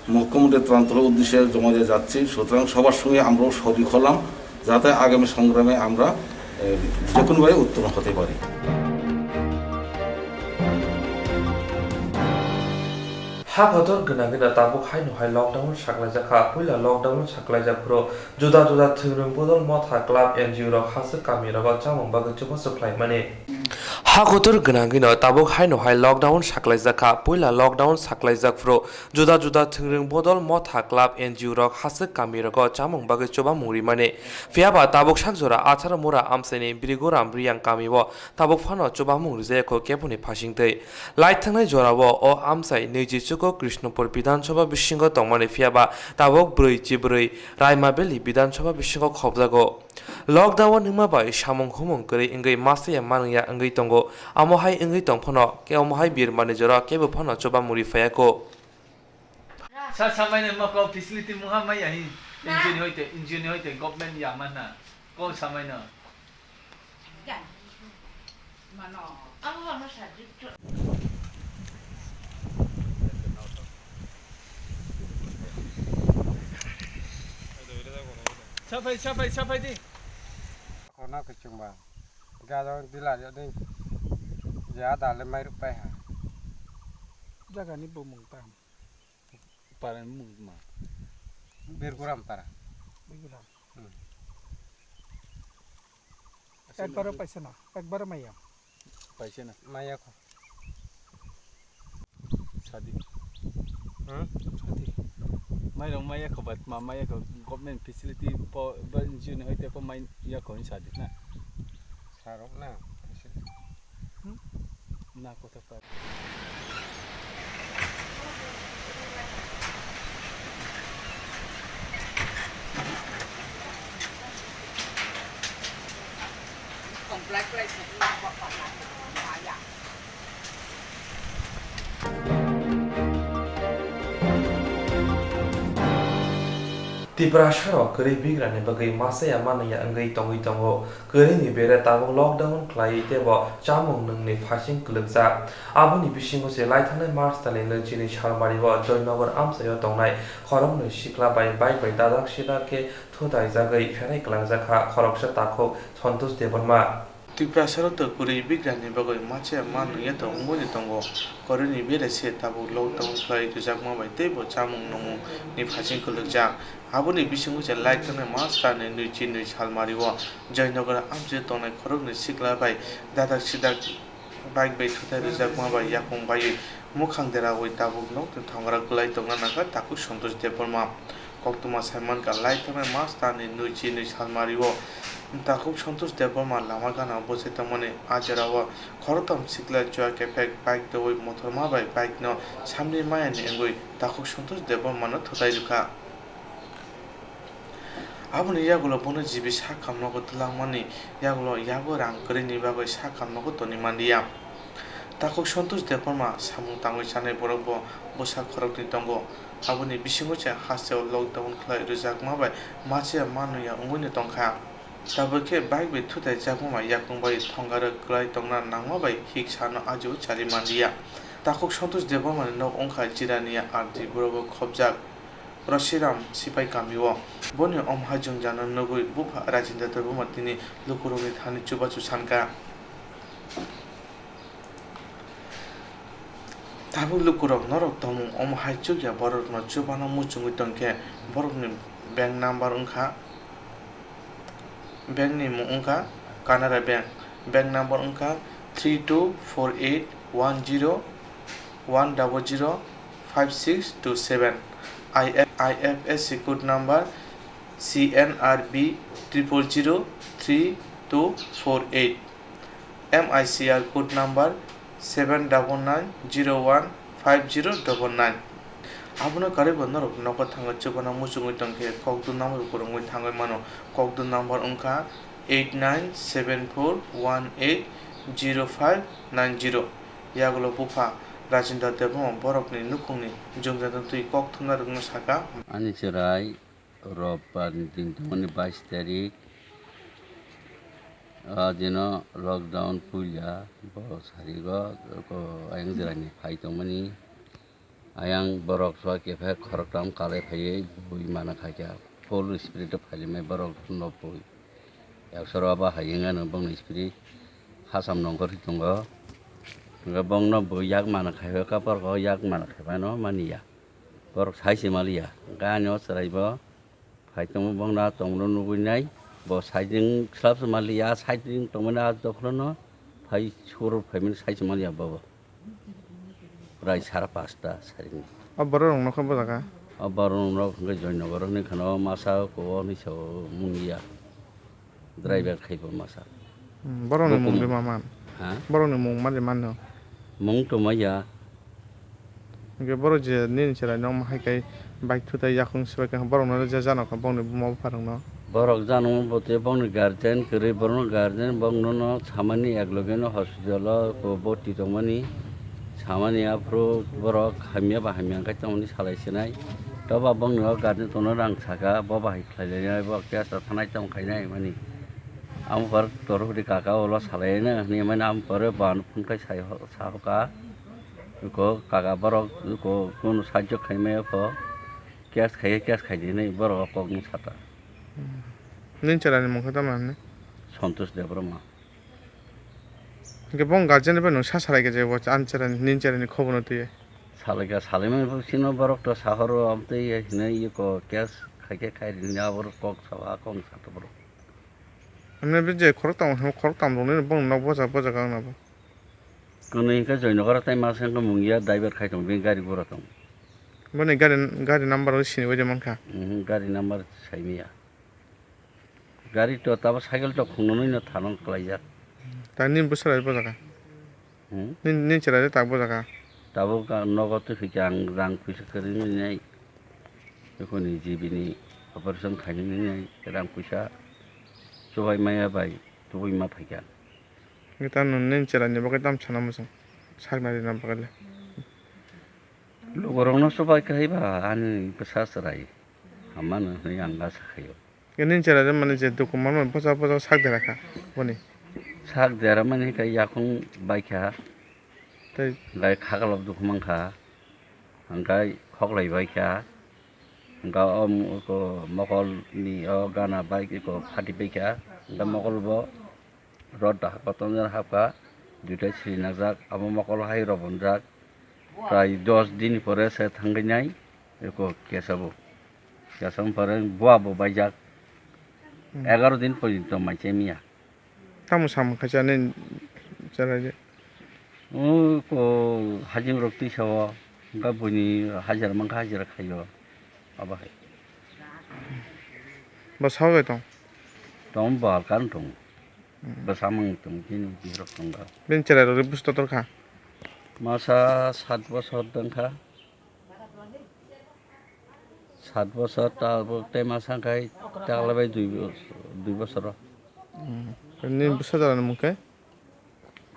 মুখ্যমন্ত্রীর ত্রাণ তহবিলের উদ্দেশ্যে জমা দিয়ে যাচ্ছি। সুতরাং সবার সঙ্গে আমরাও শরিক হলাম, যাতে আগামী সংগ্রামে আমরা, আহ, যে কোনোভাবে উত্তরণ হতে পারি। Ha kotor gwnangwino tabuk haino hai lockdown saklaijak kha. Puila lockdown saklaijak phuru juda juda thwngwrwng bodol motha, club, N G O rok haswk kami rogo chamung bagwi chubachu khlaimani. Ha kotor gwnangwino tabuk haino hai lockdown saklaijak kha. Puila lockdown saklaijak phuru juda juda thwngwrwng bodol motha, club, N G O rok haswk kami rogo chamung bagwi chubamung rimani. Phiyaba tabuk sak jora Atharomura amchaini Brigoram Riyang kamio tabuk phano chubamung rijaya kho keboni phasingtwi. Lai thangnai jorao o amchai nwichi chuko Krishnapur Bidhan Sabha bisingo tongmani, phiyaba tabuk brwi chibrwi Raima Valley Bidhan Sabha bisingo khopjago. Lockdown hwnma bai samung humung kwrwi wngwi masiya manwngya wngwi tongo. Amo hai wngwi tong phano, ke omo hai birmani jora kebo phano chubamung ri phaiya kho. Sa samai no mako facility muha mai ahi. Na. N G O ni hoite, N G O ni hoite government ya mana. Ko samai no. Mano. Ang ano sa dito. Sapai, sapai, sapai di. Kono kechung ba. Gado dilar yo ding. Ja dale mai rupai ha. Jaga ni bumung tam. Paran mung ma. Birguram para. Birguram. Hmm. Ekbaro paisa na, ekbaro maya. Paisa na. Maya ko. Sadi. Hmm? Sadi. Mai rong maya ko bat ma maya ko government facility po ba N G O ni hoite ko mai ya ko sadi na. Sarok na. Hmm? Na kota pa. Tiprasarok kwrwi bigrani bagwi masiya manwya wngwi tongwi tongo. Kwrwini bere tabuk lockdown khlaiwi teibo chamung nwngni phasing kwlwkjak. Aboni bisingo se laithangnai March talni nwichini salmario Joynagar amchaio tongnai khoroknwi sikla bai bike bai dadak sidak khe thutaijagwi pherai kwlangjak kha khoroksa takhuk Santosh Debbarma. Tiprasarok to kwrwi bigrani bagwi masiya manwya to wngwi tongo. Kwrwini bere se tabuk lockdown khlai rwjakma bai teibo chamung nwngmungni phasing kwlwkjak. Aboni bisingo se laithangnai March talni nwichi nwi salmario Joynagar amchaio tongnai khoroknwi sikla bai dadak sidak bike bai thutai rwjakma bai yakung baiwi mwkhang deraui tabuk nokni thongra kwlai tongna nangkha takhuk Santosh Debbarma. Koktwma saimankha, laithangnai March talni nwichi nwi salmario takhuk Santosh Debbarma lama gana bwchai tongmani. A jorao khoroktham sikla chuya kephek bike doui motorma bai bike no samni mayani wngwi takhuk Santosh Debbarma no thutai rwkha. Aboni yagulo bono G B sak kam nogo twlangmani yagulo yabo rang kwrwini bagwi sak kam nogo tonwi manliya. Takhuk Santosh Debbarma samung tangwi chanai borok bo bwsa khoroknwi tongo. Aboni bisingo se hasteo lockdown khlai rwjakma bai masiya manwya wngwino tongkha. Tabuk khe bike bai thutai jakma bai yakung bai thongaro kwlai tongna nangma bai hik sano ajio chari manliya. Takhuk Santosh Debbarmani nok wngkha Jirania R D borogo khopjak Roshiram Sipai kamio. Boni omhai jwngjano nugwi bupha Rajendra Debbarma tini lukurokni thani chubachu sankha. Tabuk lukurok norok tongmung omo hai chukya borokno chubano muchungwi tongkhe borokni bank number wngkha, bank ni mung wngkha Canara Bank, bank number wngkha three two four eight one zero one double zero five six two seven, I F, I F S C code number C N R B triple zero three two four eight. M I C R code number seven double nine zero one five zero double nine. Abono karwi bo norok nogo thangwi chubano muchungwi tongkhe kokduna bai kwrwngwi thangwi mano. Kokduna number wngkha eight nine seven four one eight zero five nine zero. Yagulo bupha Rajendra Debbarma borokni nukhungni jwngjano twi kok thumna rwngno saka. Ani chwrai Robbar ni din tongmani bais tarik. Ah, dino lockdown puila, bo sarigo, ko ayang jirani phai tongmani. Ayang borok sua kephek khoroktham kalai phaiwi bui mana khaikha. Full speed o phailimai borok no bui. Yaksoro abo hai wngya no bongni speed hasam nongkhor tongo. Hwnkhe bongno bo yak mana khai hwnkha, borok o yak mana khai phano mani ya. Borok sai se mali ya. Hwnkhe ani o chwrai bo phai tongo, bongno tongno nugui nai. Bo side ring slap se mali ya, side ring tongmani a dophano phai sur phaimani sai se mali ya bobo. Rai sara pasta sarini. O borok rok nokha bwsaka? O borok rok hwnkhe Joynagar ni khano masa ko o ni sao mung ya. Driver khai bo masa. Hmm, borok ni mung de ma man? Ha? Borok ni mung ma de man no? Mung to ma ya. Hwnkhe borok je nini chwrai no ma hai kai bike thutai yakung swbai kha borok no je jano kha bongni buma bupha rok no. Borok jano bo te bongni guardian kwrwi borok no guardian bong no no samani ek loge no hospital o bo boti tongmani samani aphuru borok hamya ba hamya khe tongmani salai sinai. Toba bongni o guardian tono rang saka bo bahai khlai lai bo kesa thanai tong khainai mani. Amo par tor hudi kaka ulo salai na hwnwi mani amo pore ban phone khai sai ho-, sa hoka. Ko kaka borok ko kunu sajjo khai maya ko. Case khai, case khai di hinwi borok o kok ni sata. Hmm. Nini chwrai ni mung khe tamo hinwi? Santosh Debbarma. Hwnkhe bong guardian bai nwng sa salai khe je bo ani chwrai ni, nini chwrai ni khobor no twiwi? Salai kha, salai mani bo chini borok to sahoro amtwi hinwi ko case khai khe khai rini aborok kok saba kok ni sata borok. Hwnwi bini je khoroktham, khoroktham rokni bongni nok boja boja kha wngna bo. Kwnwi hwnkhe Joynagar tei masa wngkha mungya driver khai tongo, bini gari gura tongo. Boni gari, gari number o sinibaidi mankha? Mhm, gari number saimaya. Gari to tabo cycle to khungnwi no thanong klaijak. Ta nini bwswrai bojakha? Hmm? Nini, nini chwrai tak bojakha? Tabuk ang nogo twi phikha ang rang puisa kwrwi nai. Ekhoni G B ni operation khainani nai rang puisa chubai maya bai tubui ma phaikha. Hwnkhe tamo nini chwrai ni bagwi tamo sana muchung saknai rwna bagwi le? Lukurokno chubai kaiba ani bwsa chwrai hammano hwnwi ang asa khaio. Nini chwrai rw mani je dukhu manmani bwsa bwsa sak dera kha boni. Sak dera mani khe yakung bai kha. Tei gai khaklok dukhu man kha. Hwnkhe khoklai bai kha. Hwnkhe o mo-, ko mokolni o gana bai khe ko phati pai kha. Hwnkhe mokol bo rot da hapkha, tonjora hapkha. Duita siri nakjak. Abo mokol hai rw bonjak. Prai dos din pore se thangwi nai. Eko kesa bo. Kesa wng pore bua bo baijak. Hmm. Egaroh din porjonto mai chemiya. Tamo samung khaisa nini chwrai de? O ko hajim rok tisa o, hwnkhe buini hajira mankha hajira khaio, abo hai. Bo sabai tong? Tong bo halkan tong. Hmm. Bo samung tong, chini bihirok tong da. Bini chwrai rok busto tor kha? Masa sat bosor dong kha. Sat bosor, tabuk tei masa wngkhai taklabai dui bos-, dui bosoro. Hmm. Nini bwsa jora ni mung khe?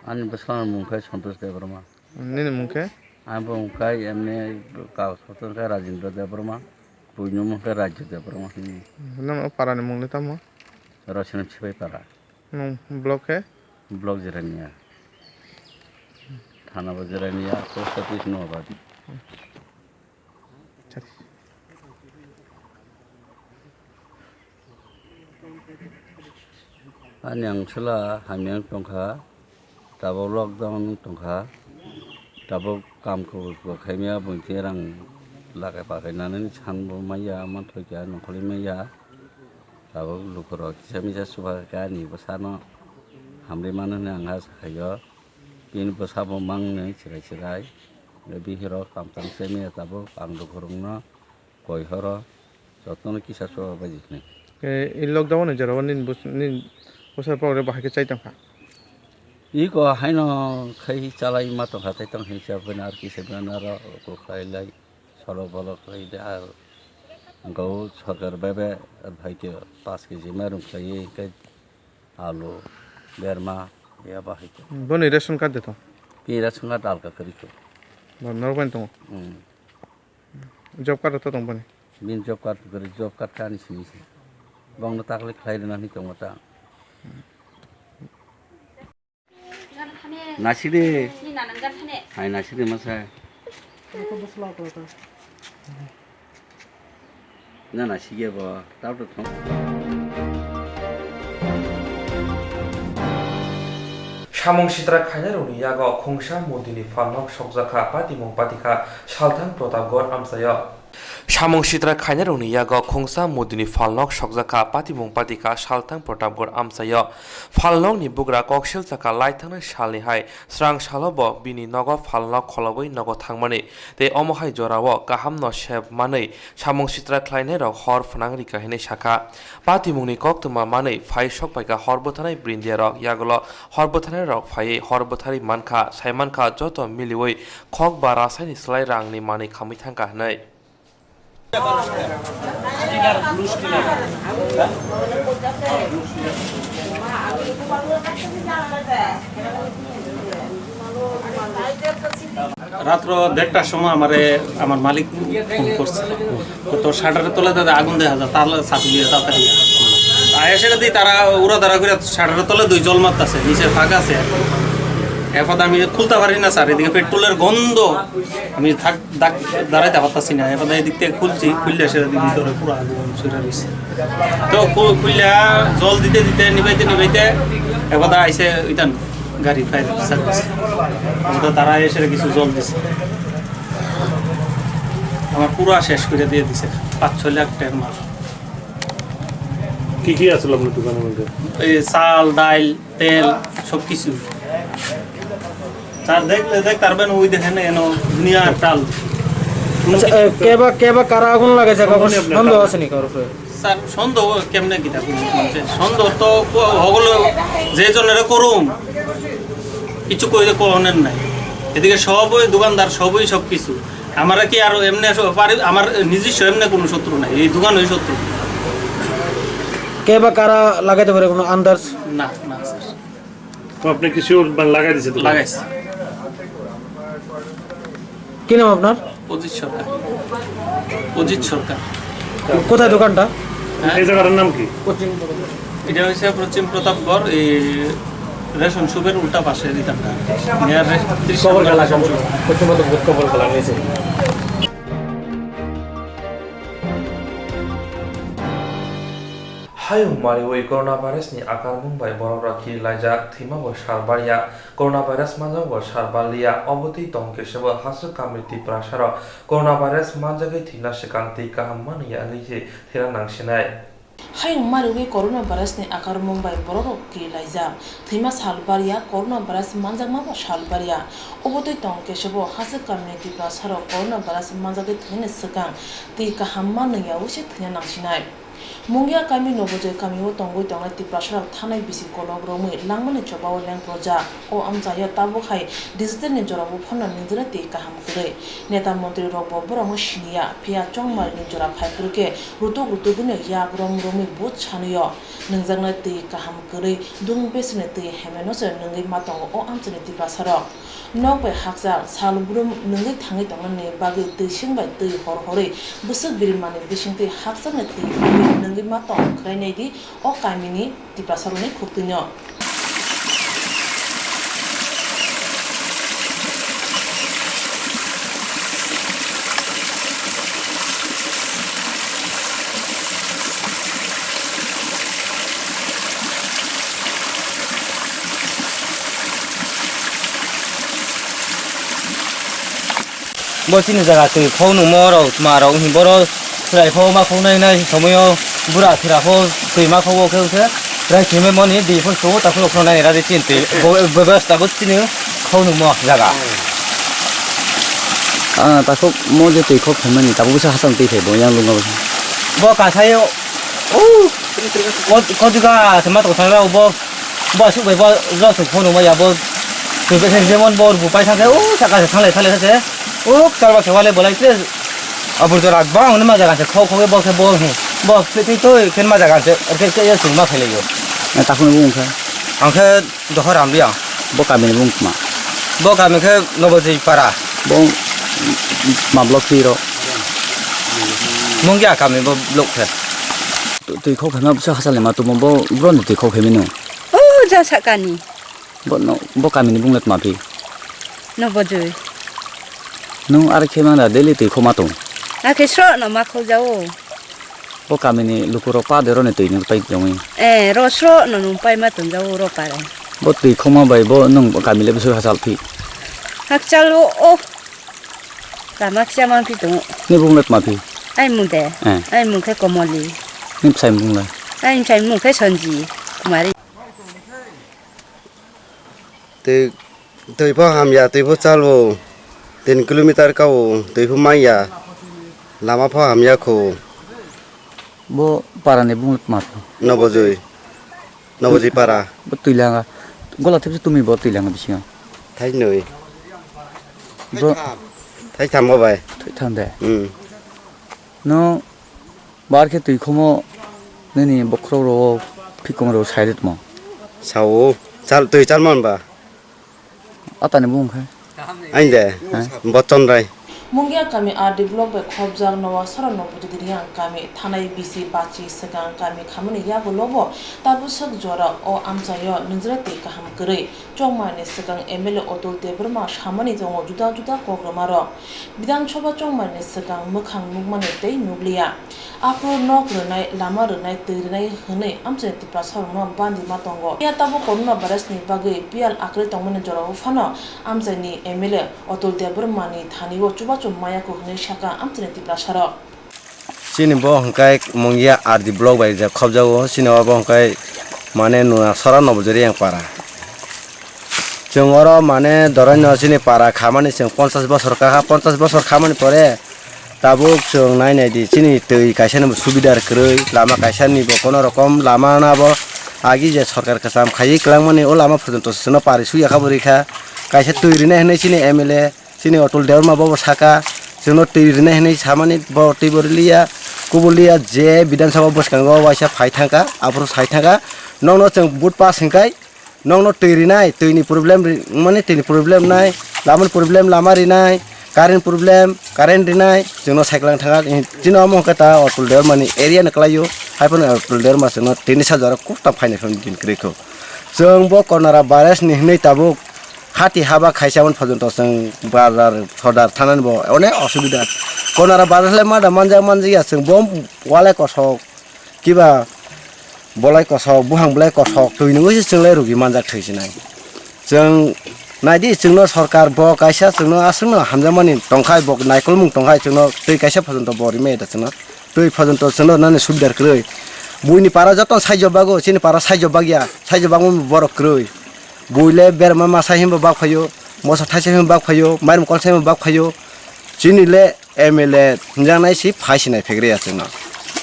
Ani bwsa ni mung khe Santosh Debbarma. Nini mung khe? Ani bo wngkhai emni kagoj potro wngkhai Rajendra Debbarma, buini mung khe Rajya Debbarma hwnwi. Nono o para ni mung le tamo? Rosina Sibai para. Nwng block khe? Block Jirania. Thana bo Jirania, post office Noabadi. Ani ang sela hamya wng tongkha, tabuk lockdown wng tongkha, tabuk kam kubur bo khaimya, buini thwi rang lakai pakai nanani san bo manya, manthokya nongkhorwi manya, tabuk lukurok kisa misa chubakhai ani bwsano hamrwi mano hwnwi ang asa khaio. Bini bwsa bo mangni chwrai chwrai. Bihirok tang tang se mia tabuk ang lukurokno koi horo jotono kisa chubabaidi hwnwi. E, e lockdown ni jora o nini bus-, nini bwsa borok rok bahai khe chai tongkha? Iko haino khai chalai ma tongkha, tai tong hinsa bwna ar kisa bwna aro kok khlai lai solo bolo khlai de ar go sorkar bai bai ar bhai te paanch kg mairung khlai khe. Alu, berma, ya bahai khe. Hmm, boni ration card de tong? Bini ration card alka kwrwi kho. Bo norok bai tongo? Hmm. Job card to tong boni? Bini job card kwrwi, job card kani simi se. Bongno takle khlai rwna hwnwi tongo ta. Naside. Hai naside masa. Na, na, sige bo, tao to thong. Samung sitra khainairokni yago khungsa mudini phalnok sokjakha, patimung patikha Salthang Pratapgarh amchaio. Samung sitra khainairokni yago khungsa mudini phalnok sokjakha, patimung patikha Salthang Pratapgarh amchaio. Phalnokni bugra koksil chakha laithangnai salni hai srang salobo bini nogo phalnok kholobwi nogo thangmani tei omo hai jorao kahamno sep manwi samung sitra khlainairok hor phnang rikha hinwi sakha. Patimungni koktwma manwi phai sokphaikha hor bwtharnai brindiarok, yagulo hor bwtharnairok phaiwi hor bwtharwi mankha, saimankha joto miliwi khok ba rasaini slai rangni manwi khamwi thangkha hinwi. রাত্র দেড়টার সময় আমারে আমার মালিক ফোন করছে, তো শাটারের তলে দাদা আগুন দেখা যায়, তাহলে ছাতি দিয়ে তাড়াতাড়ি আয়। আয়া সেটা দিয়ে তারা উড়া দাঁড়া করে শাটারের তলে দুই জল মারতেছে, নিচে ফাঁক আছে। এরপর আমি খুলতে পারি না স্যার, এদিকে পেট্রোলের গন্ধ, আমি থাক দাঁড়াইতে পারতাছি না। এবার এদিক থেকে খুলছি, খুললে সেটা দিয়ে ভিতরে পুরো আগুন ছড়িয়ে রয়েছে। তো খুললে জল দিতে দিতে, নিবাইতে নিবাইতে এবার আইসে ওইটা গাড়ি ফায়ার সার্ভিস। তো তারা এসে কিছু জল দিছে। আমার পুরা শেষ করে দিয়ে দিছে, পাঁচ ছয় লাখ টাকার মাল। কি কি আছিল আপনার দোকানের মধ্যে? এই চাল, ডাইল, তেল, সবকিছু। স্যার, দেখলে দেখ, তার মানে ওই দেখেন, এনো দুনিয়ার চাল। কোনো আচ্ছা, কিছু এ, কে বা, কে বা কারা আগুন লাগাইছে, কারোর সন্দেহ নেই আপনার? সন্দেহ আছে নি কারোর উপরে? স্যার, সন্দেহ কেমনে কিতা করবো মানুষে? সন্দেহ তো ক-, হগলো যে জনেরে করুম, কিছু কইলে কনের নাই। এদিকে সবই দোকানদার, সবই সবকিছু। আমরা কি আর এমনি সব পারি, আমার নিজস্ব এমনি কোনো শত্রু নাই, এই দোকানই শত্রু। কে বা কারা লাগাইতে পারে কোনো আন্দাজ? না, না, স্যার। তো আপনি কিছু মানে লাগাই দিছে দোকানে? লাগাইছে। কি নাম আপনার? অজিত সরকার। অজিত সরকার। কোথায় দোকানটা? হ্যাঁ? এই জায়গাটার নাম কি? এটা হচ্ছে পশ্চিম প্রতাপগড়, এই রেশন শপের উল্টা পাশে দোকানটা। নিয়ার রে-, ত্রিশ কবর নম্বর কালা, রেশন শপ। পশ্চিম প্রতাপগড় কবর কালা নিচে। Hayung mariwi coronavirus ni akarmung bai borokrok kirilaijak, thwimabo sal barya, coronavirus manjakbo sal barliya, obotwi tong kesebo hasuk kamini Tiprasarok coronavirus manjagwi thwina swkang twi kaham manwi ya wngwi se thwina nangsinai. Hayung mariwi coronavirus ni akarmung bai borokrok kirilaijak, thwima sal barya, coronavirus manjakmabo sal barya, obotwi tong kesebo hasuk kamini Tiprasarok coronavirus manjagwi thwinani swkang twi kaham manwi ya wngwi se thwina nangsinai. Mungia kami Nobojoi kamio tongwi tongnai Tiprasarok thanai bisi kolok romwi langmani chobao lengprojak. O amchaio tabuk hai digital ni jorao phano nwngjwnai twi kaham kwrwi. Neta montri rokbo borokno siniya, phiya chongmari ni jora phaiphuru khe rutuk rutuk wngno yak rom romwi but sanwi o. Nwngjaknai twi kaham kwrwi dung besini twi hemeno se nwngwi ma tongo o amchaini Tiprasarok. Nok bai hakchal sal brum nwngwi thangwi tongnani bagwi twi sing bai twi hor horwi bwswk birimani bisingtwi hakchalni twi bagwi nwngwi ma tong khwlai nai di o kamini Tiprasarokni khuktwino. Bo chini jaga twi khou nungmo rok tma rok wngkhe boro chwrai pho ma khou nai nai somoi o bura thera pho twi ma khou o khe khe rai twi mani di pho so ta khou khou nai nai ri chin twi bo bebas ta bo chini khou nungmo jaga. Ah, ta khou mo je twi khou phaimani ta bo sa hasam twi phai bo yang lunga bo. Bo kasai o ko ko juga se ma to thang ra bo. Bo aswk bai bo josok phone rwma ya bo. Twi bese jemon bo rwbu pai thangkhe o saka se thanglai thanglai khe se. O kwchar ba se wale bolai khe. Abor jora bang hwnwi ma jaga se khok khok bo khe bo he. Bo twi twi twi khe ma jaga se khe khe ya sung ma khe le yo. Na ta khun bo wng kha. Ang khe dohor am ya. Bo kami ni bung ma. Bo kami khe Nobojoi para. Bo ma block twi ro. Mungya kami bo block khe. Twi khok phaima bwsa hachal ni ma tumo bo bro ni twi khok phaimani. O ja sakani. Bo no, bo kami ni bung le tma phi? Nobojoi. Nung ar khe man da daily twi khok ma tong. Akhe sro no ma khok jao. Bo kami ni luku rok pa de ro ni twi ni pai tong. Eh, ro sro no nung pai ma tong jao ro pare. Bo twi khoma bai bo nwng kami le bwswk hachal phi? Hakchal o, o. Lama kisa man phi tongo. Ni bung le tma phi? Ai mung de. Eh. Ai mung khe Komoli. Ni bwsai mung le? Ai bwsai mung khe Sonji Kumari. Twi, twi pho hamya, twi pho chal bo. Tin kilometer ka o, twi pho manya. Lama pho hamya kho. Bo para ni bung le tma phi? Nobojoi. Nobojoi para. Bo twilanga. Gola thepse tumi bo twilanga bisingo. Thainwi. Bro. Thaitham bo bai. Thaitham de. Hmm. No bar khe twi khomo nini bokhorok ro phikong ro sai ritmo. Sao. Chal twi chal man ba. Atani bung khe? Ainde. Ha? Bochon Rai. Mungia kami R D block bai khopjak Noa Sara Nobojoi Reang kami thanai bisi bachi swkang kami khamani yagulo bo tabuk swk jora o amchaio nwngjwrai twi kaham kwrwi. Chongmani swkang M L A Atul Debbarma samani tongo juda juda kokrwmarok. Bidhan Sabha chongmani swkang mwkhang nukmani tei nukliya. Aphuru nok rwnai, lama rwnai, twi rwnai hwnwi amchaini Tiprasarokno bandi ma tongo. Phiya tabuk corona virus ni bagwi biyal akwrwi tongmani jorao phano amchaini M L A Atul Debbarma ni thani o chubachu maya kho hwnwi sakha amchaini Tiprasarok. Chini bo hwnkhe Mungia R D block bai je khobjago, chini o bo hwnkhe mane Nuna Sora Nobojori yang para. Chwng oro mane doraino chini para khamani chwng ponchash bosor kakha, ponchash bosor khamani pore tabuk chwng nai nai di chini twi kaisa ni subida kwrwi, lama kaisa ni bo kono rokom lama na bo agi je sorkar kwcham khaiwi kwlangmani o lama photo to chwngno pari suyakha bo rikha, kaisa twi rinai hinwi chini M L A. Chini Atul Debbarma bobo saka, chwngno twi rinai hinwi samani bo twibo riliya, kubul liya je Bidhan Sabha bwskango waisa phai thangkha, aphuru sai thangkha, nokno chwng vote pass hwnkhe, nokno twi rinai, twini problem ri-, mani twini problem nai, lamani problem lama rinai, current problem, current rinai, chwngno cycle thangkha, chini omo hwnkhe ta Atul Debbarmani area ni kwlaio, haiphano Atul Debbarma chwngno tini sajora kufta phainai phano din kwrwi kho. Chwng bo Konara virus ni hinwi tabuk Hati haba khaisa wng phajonto chwng bazar sodar thanani bo onek osubida. Konara bazar le mada manjak manjakya chwng bo walai kosok kiba bolai kosok buhang bolai kosok twi nungwi se chwng lai rugi manjak thwi sinai. Chwng naidi chwngno sorkar bo kaisa chwngno aswkno hamjakmani tongkhai bo naikolmung tongkhai chwngno twi kaisa phajonto bo rimai da chwngno. Twi phajonto chwngno nani subidar kwrwi. Buini para joto saijo bago chini para saijo bagya saijo bagmani borok kwrwi. Buile berma masa himba bak phaio, moso thaisa himba bak phaio, mairum kolsa himba bak phaio. Chini le M L A hwnjaknai si phai sinai phegre ya chwngno.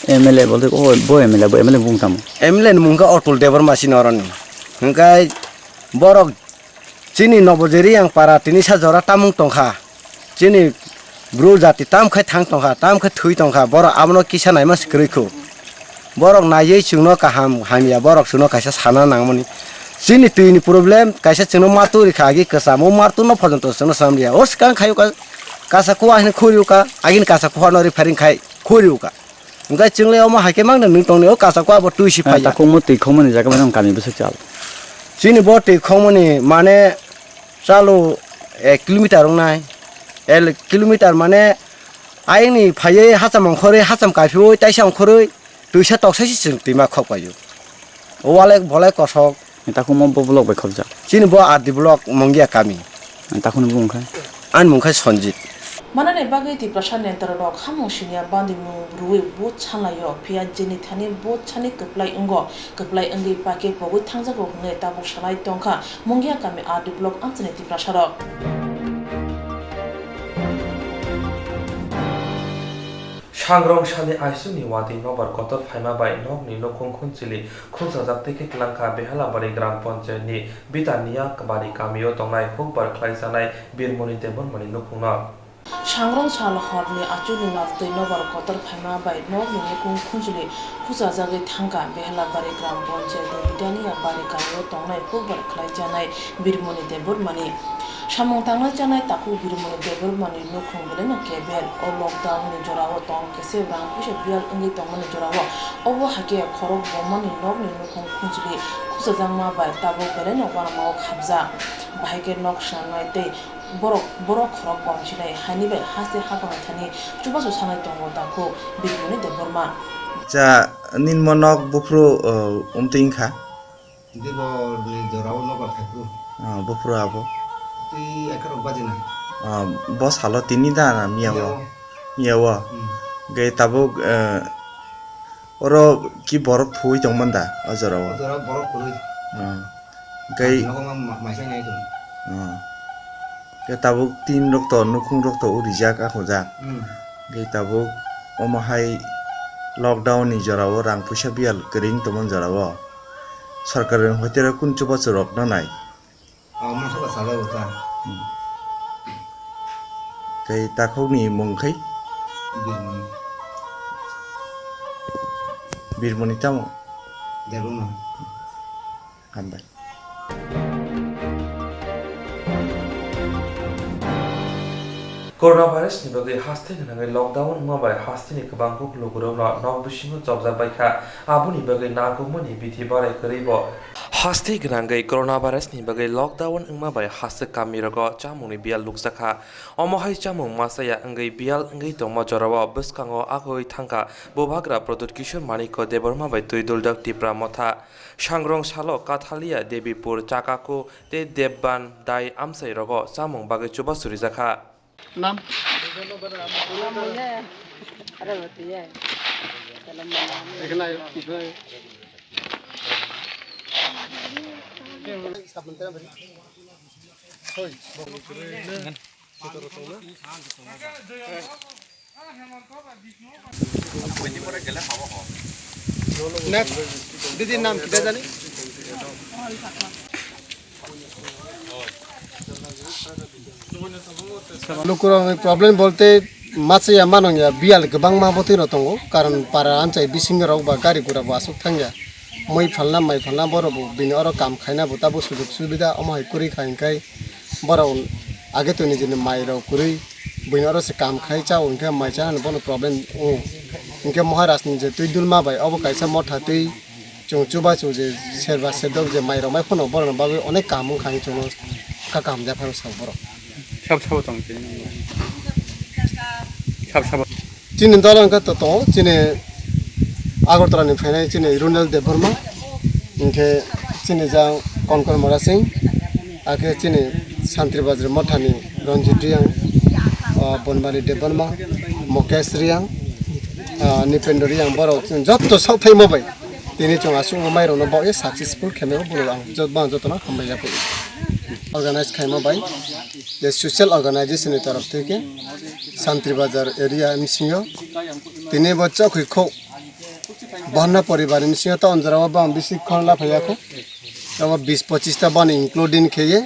M L A bolte o bo M L A bo M L A bung tamo? M L A ni mung khe Atul Debbarma sini oroni. Hwnkhe borok chini Nobojori yang para tini sa jora tamung tongkha. Chini bru jati tam khai thang tongkha, tam khai thwi tongkha, borok abono kisa naima se kwrwi kho. Borok naiwi chwngno kaham hamya, borok chwngno kaisa sana nangmani. Chini twini problem, kaisa chwngno martu rikha agi kwchamo, martu no phojonto chwngno sanam riya. O swkang khayo ka-, kasa kuwa hino khuriyo ka, agini kasa kuwa no referring khai khuriyo ka. Hwnkhe chwng le omo hai khe mangno nwng tongni o kasa kuwa bo twi si phaiya. Takhukmo twi khokmani jaga bai nang kami bwswk chal. Chini bo twi khokmani mane chalo ek kilometer wngnai. Ek kilometer mane ayangni phaiwi hacham ongkhorwi, hacham kaiphaiwi, taisa ongkhorwi, twisa toksaisi chwng twima khok paio. O walai bolai kosok. Takhukmo bo block bai khobjak. Chini bo R D block Mongia kami. Takhukni bumung khe? Ani mung khe Sonjit. Manani bagwi Tiprasa netarok hamung siniya bandimung rwui vote sanlaio, phiya jeni thani vote sani kwplai wngo, kwplai wngwi pake pogwi thangjago hwnwi tabuk salai tongkha Mungia kami R D block amchaini Tiprasarok. Sangrong sani aisukni watwi nobar kotor phaima bai nokni nukhung khunchili khungsajak tei khe twlangkha Behalabari Gram Panchayat ni Bitaniya Bari kamio tongnai hukbar khlai chanai Birmoni Debbarmani nukhungno. Sangrong sal horni achukni noktwi nobar kotor phaima bai nokni nukhung khunchili khusajagwi thangkha Behalabari Gram Panchayat ni Bitaniya Bari kamio tongnai hukbar khlai chanai Birmoni Debbarmani. Samung tangnai chanai takhuk Birmoni Debbarmani nukhung belai no kebel. O lockdown ni jorao tong kesep rang puisa biyal wngwi tongmani jorao obo hai khe khorok bomani nokni nukhung khunchili khusajakma bai tabuk belai no uanama o khabjak. Bahai khe nok swnamnai tei borok, borok khorok bomsinai haini bai haste haphangni thani chubachu sanai tongo takhuk Birmoni Debbarma. Cha, nini mo nok buphuru, uh, umtwi wngkha? Dibor ni jora o nobar thaiku. Ah, buphuru abo. Twi ekarok baji na. Ah, bo salo tini da na miya o? Miya o. Miya o. Hmm. Ge tabuk, eh, oro ki borok thuwi tongman da o jora o? O jora borok kwrwi. Ah. Ge nogo ma, ma, maisa nai tong. Ah. Ge tabuk tin rok to, nukhung rok to urijak, akhujak. Hmm. Ge tabuk omo hai lockdown ni jora o rang puisa biyal kwrwi tongman jora o. Sorkar ni hoitera kun chubachu rok no nai. Oh, mangsa ba sajak bo ta. Hmm. Tei takhuk ni mung khai? Birmoni. Birmoni tamo? Debungo. Hambai. Coronavirus ni bagwi haste gwnangwi lockdown wngma bai haste ni kwbang kuk lukurok no nok bisingo chopjak bai kha. Aboni bagwi nangkukmani bithi barai kwrwi bo. Haste gwnangwi coronavirus ni bagwi lockdown wngma bai haste kami rogo chamung ni biyal nukjak kha. Omo hai chamung masa ya wngwi biyal wngwi tongma jorao bwskango agoi thangkha Bubagra Pradyut Kishore Manikya Debbarma bai twi duljak Tipra Motha. Sangrong salo Kathalia, Debipur, Chakaku tei Debban dai amchai rogo chamung bagwi chubachu rijak kha. নাম? এখানে আয়, পিছনে আয়। Next, দিদির নাম কিতা জানি? Lukurokni problem bolte machaya manongya biyal kwbangma bwtwi rok tongo, karon para amchai bisingo rok ba gari gura bo aswk thangya, mui phalna mai phalna borok bo bini oro kam khaina bo tabuk sujok subida omo hai kwrwi kha, hinkhai borok age to nijini mai rok kwrwi buini oro se kam khai chao, hinkhe mai chanani bono problem wngo, hinkhe Maharaj ni je twi dulma bai obo kaisa motha twi. Chwng chubachu je serba serdok je mai rok mai phano borok ni bagwi onek kaham wngkha hinwi chwngno kha kaham japhano sao borok. Sab sabo tong chini. Sab sabo. Chini dol wngkha to tongo chini Agartala ni phainai chini Runel Debbarma, hinkhe chini jang Konkon Mora Singh, akhe chini Santri Bazar Mothani Ranjit Reang, ah, Bonmari Debbarma, Mukesh Reang, ah, Nipendra Reang borok chwng jotto sakthaimo bai. Tini chwng aswk mairokno baoh ye successful khe mano, borok ang jot-, bang jotono hambai ya phai. Organize khaima bai, je social organization ni torof theke Santri Bazar area bisingo tini bo chokhi khok bahna poribar ni bisingo ta onjora o bang bisi khorang la phai ya kho. Abo bis pochis ta bani including khe ye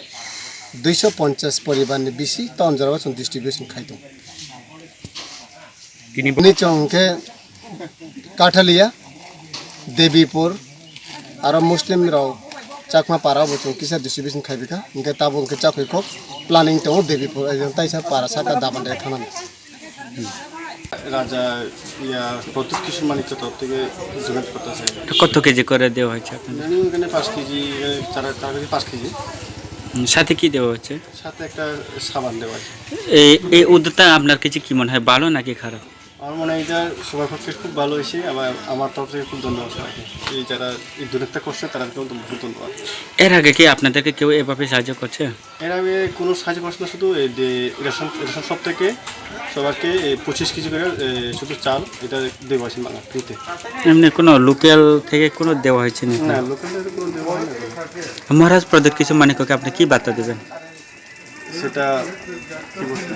duiso ponchas poribar ni bisi ta onjora o chwng distribution khai tongo. Tini bo- Bini chwng khe Kathalia, Debipur, aro Muslim rok Chakma para bo chwng kisa distribution khai bikha. Hinkhe tabuk hinkhe chakhwi kok planning tongo Debipur, eh, taisa para saka Dabandai thanani. রাজা ইয়া প্রদ্যুৎ কিশোর মানিক্য তরফ থেকে ডোনেট করতেছে। কত কেজি করে দেওয়া হয়েছে আপনাদের? জানি ওখানে পাঁচ কেজি, এখানে চার, চার কেজি, পাঁচ কেজি। হুম, সাথে কি দেওয়া হচ্ছে? সাথে একটা সাবান দেওয়া আছে। এই, এই উদ্যোগটা আপনার কাছে কি মনে হয়, ভালো নাকি খারাপ? আমার মনে হয় এটা সবার পক্ষে খুব ভালো হয়েছে, আবার আমার তরফ থেকে খুব ধন্যবাদ সবাইকে। এই যারা এই ডোনেটটা করছে, তাদেরকেও তো বহুত ধন্যবাদ। এর আগে কি আপনাদেরকে কেউ এভাবে সাহায্য করছে? এর আগে কোনো সাহায্য করছে না, শুধু এই যে রেশন, রেশন শপ থেকে সবাইকে এই পঁচিশ কেজি করে, এ, শুধু চাল, এটা দেওয়া হয়েছে, মানে, ফ্রিতে। এমনি কোনো লোকাল থেকে কোনো দেওয়া হয়েছে নাকি? না, লোকাল থেকে কোনো দেওয়া হয়নি। মহারাজ প্রদ্যুৎ কিশোর মানিক্যকে আপনি কি বার্তা দেবেন? সেটা কি বলতে?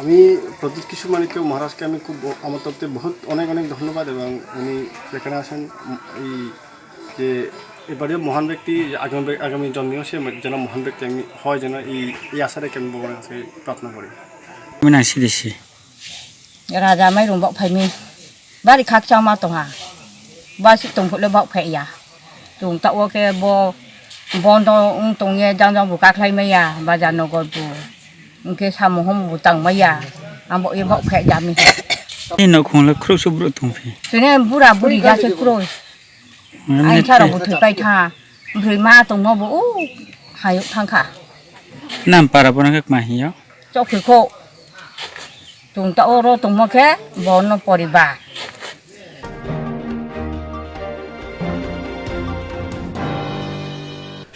আমি প্রদ্যুৎ কিশোর মানিক্য মহারাজকে আমি খুব ব-, আমার তরফ থেকে বহুত অনেক অনেক ধন্যবাদ, এবং উনি যেখানে আছেন, উম, এই যে এবারেও মহান ব্যক্তি, আগামী, আগামী জন্মেও সে যেন মহান ব্যক্তি আমি হয়, যেন এই, এই আশা রেখে আমি ভগবানের কাছে প্রার্থনা করি। Mina siri si. Raja mai rung bok phai mi. Bari khakchangma tongha. Ba suk tong phule bok phai ya. Tung ta o khe bo bondo wng tong ye jang jang bo kaklai maya, bazar nogor bo. Wng khe samung hom bo tang maya. Ang bo ye bok phai ya mi. Ni nokhung le khro subro tong phi. Sine bura buri ja se khro. Ani charo bo thwi pai tha. Bwrwi ma tongma bo o hayuk thangkha. Nam para bono khe kma hiyo? Chokhi kho. Tung ta oro tongma khe bono poribar.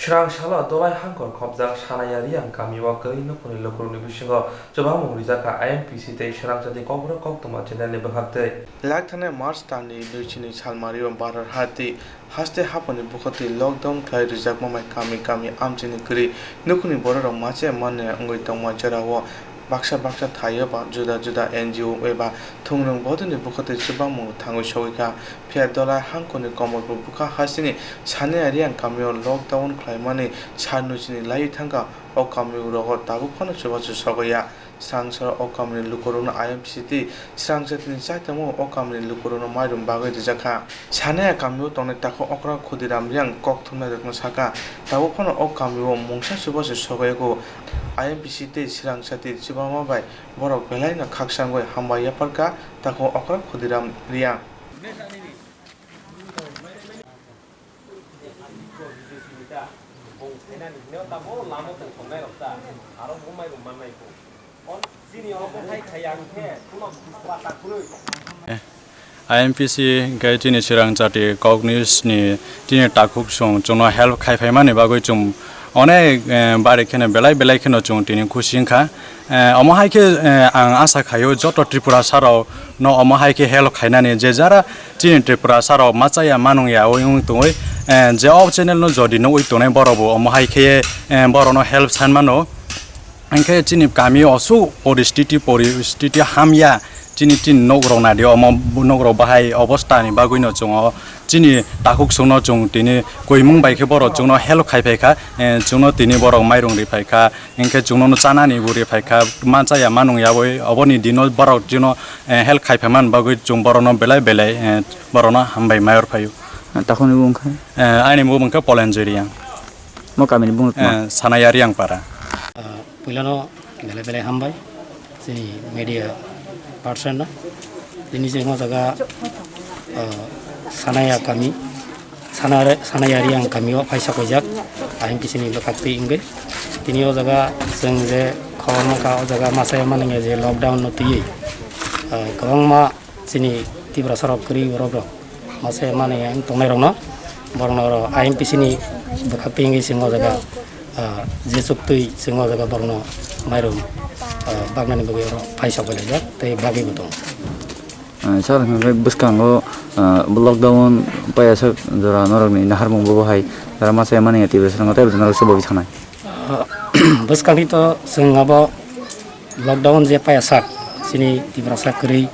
Srang salo Dolai Hangkor khopjak Sanaya Riang kamio kwrwi nukhungni lukurokni bisingo chubamung rijak kha I M P C tei Srang Jati Kokborok koktwma channelni bwkhaktwi. Lak thangnai March talni dui chini salmario Bharat hati haste haphangni bwkhaktwi lockdown khlai rijakma bai kami kami amchini kwrwi nukhungni bororok mache manne wngwi tongma jorao baksa baksa thaio ba juda juda N G O eba thungrwng bodolni bwkhaktwi chubamung thangwi sogwi kha. Phiya Dolai Hangkorni Komolpur bwkha hasteni Sanaya Riang kamio lockdown khlaimani sal nwi chini laiwi thangkha, o kamio rogo tabuk phano chubachu sogwi ya. Srang salo o kamini lukurokno I M P C tei Srang Jatini chaitamo o kamini lukurokno mairum bagwi rijak kha. Sanaya kamio tongnai takhuk okra Khudiram Riang kok thumnairokno sakha, tabuk phano o kamio mungsa chubachu sogwi yago. I M P C tei Srang Jati chubama bai borok belaino khakchangwi hambai yapharkha takhuk okra Khudiram Riang. I M P C hwnkhe chini Srang Jati Kokni sni chini takhuk chwng chwngno help khai phaimani bagwi chwng onek, eh, bari kheno belai belai kheno chwng tini khusi wngkha. Eh, omo hai khe, eh, ang asa khaio joto Tripurasa rok no omo hai khe help khainani je jara chini Tripurasa rok machaya manung ya oi wng tongwi, eh, je o channel no jodi nugwi tongnai borok bo omo hai khe, eh, borok no help san mano. Hwnkhe chini kami o su poristiti, poristiti hamya, chini tin nok rok nadi omo nok rok bahai obostha ni bagwi no chwng o chini takhuk chwng no chwng tini koimung bai khe borok chwng no help khai phai kha, eh, chwng no tini borok mairung ri phai kha. Hinkhe chwngno chanani bo ri phaikha, manchaya manung yaboi, oboni dino borok chwngno, eh, help khai phaimani bagwi chwng borokno belai belai, eh, borokno hambai maior phaio. Takhukni bumung khe? Eh, ani bumung khe Polenjwriya. Mo kamini bumung tongma? Eh, Sanaya Riyangpara. Ah, puilano belai belai hambai. Chini media person no. Tini chwng o jaga, ah, Sanaya kami, Sanare-, Sanaya Riyang kami o phaisa koijak, I M P C ni bwkhak twi wngwi. Tini o jaga chwng je khobor mankha, o jaga masa mani je lockdown no twiwi, ah, kwbangma chini Tiprasa rok kwrwi borok rok. Masa mani ang tongnai rokno, borokno oro I M P C ni bwkhak twi wngwi chwng o jaga, ah, je chuk twi chwng o jaga borokno mairum, ah, baknani bagwi oro phaisa koi laijak tei bagwi bo tongo. Ah, sir, hwnkhe bwskango, ah, lockdown paiya sak jora norokni naharmung bo hai jora masa mani ya Tiprasa rok tei norok se bo thangnai. Ah, bwskangni to chwng abo lockdown je paiya sak chini Tiprasa kwrwi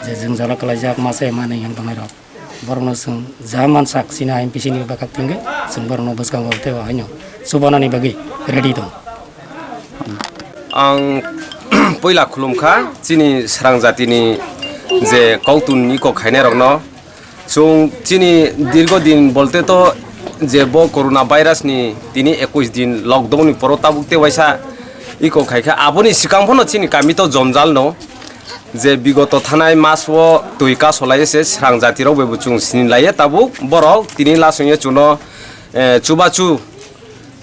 je jwngjalo kwlaijak masa mani yang tongnai rok. Borokno chwng ja mansak chini I M P C ni bwkhak tingwi chwng borokno bwskango tei o haino chubanani bagwi ready tong. Ang puila khulumkha chini Srang jatini je kautun ni kok khainairokno. Chwng chini dirgo din bolte to je bo corona virus ni tini ekush din lockdown ni poro tabuk te waisa iko khaikha, aboni swkang phano chini kami to jonjal no. Je bigoto thanai mas o twi kasolai se Srang jati rok bai bo chwng sini lai tabuk borok tini lasong ye chwngno, eh, chubachu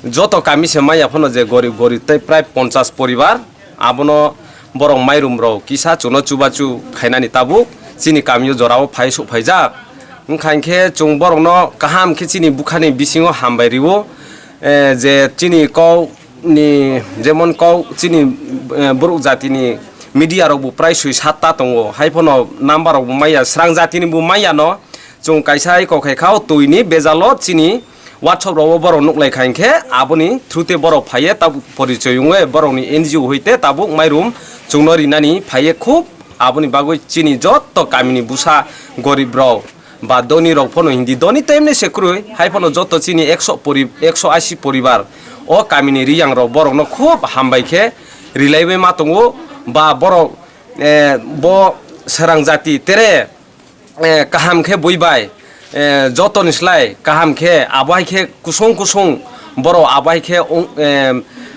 joto kami se maya phano je gorib gorib tei prai ponchas poribar abono borok mairum rok kisa chwngno chubachu khainani tabuk chini kamio jorao phai suk phaijak. Wngkha hinkhe chwng borokno kaham khe chini bukhani bisingo hambai rio, eh, je chini kok ni jemon kok chini, eh, borok jatini media rok bo prai swi satta tongo, hai phano number rok bo maya, Srang jatini bo maya no chwng kaisa iko khai kha o twi ni bejalo chini WhatsApp rok o borok nuk lai kha hinkhe aboni through te borok phaiye tabuk porichoi wngwi borok ni N G O hoi te tabuk mairum chwngno rinani phaiye khub aboni bagwi chini jotto kamini busa gorib rok ba dhoni rok phano hindi, dhoni temne se kwrwi, hai phano joto chini ekso pori-, ekso ashi poribar o kamini riyang rok borokno khub hambai khe rilaiwi ma tongo ba borok, eh, bo Srang jati tere, eh, kaham khe bui bai, eh, jotoni slai kaham khe abo hai khe kusung kusung borok abo hai khe ong-, eh,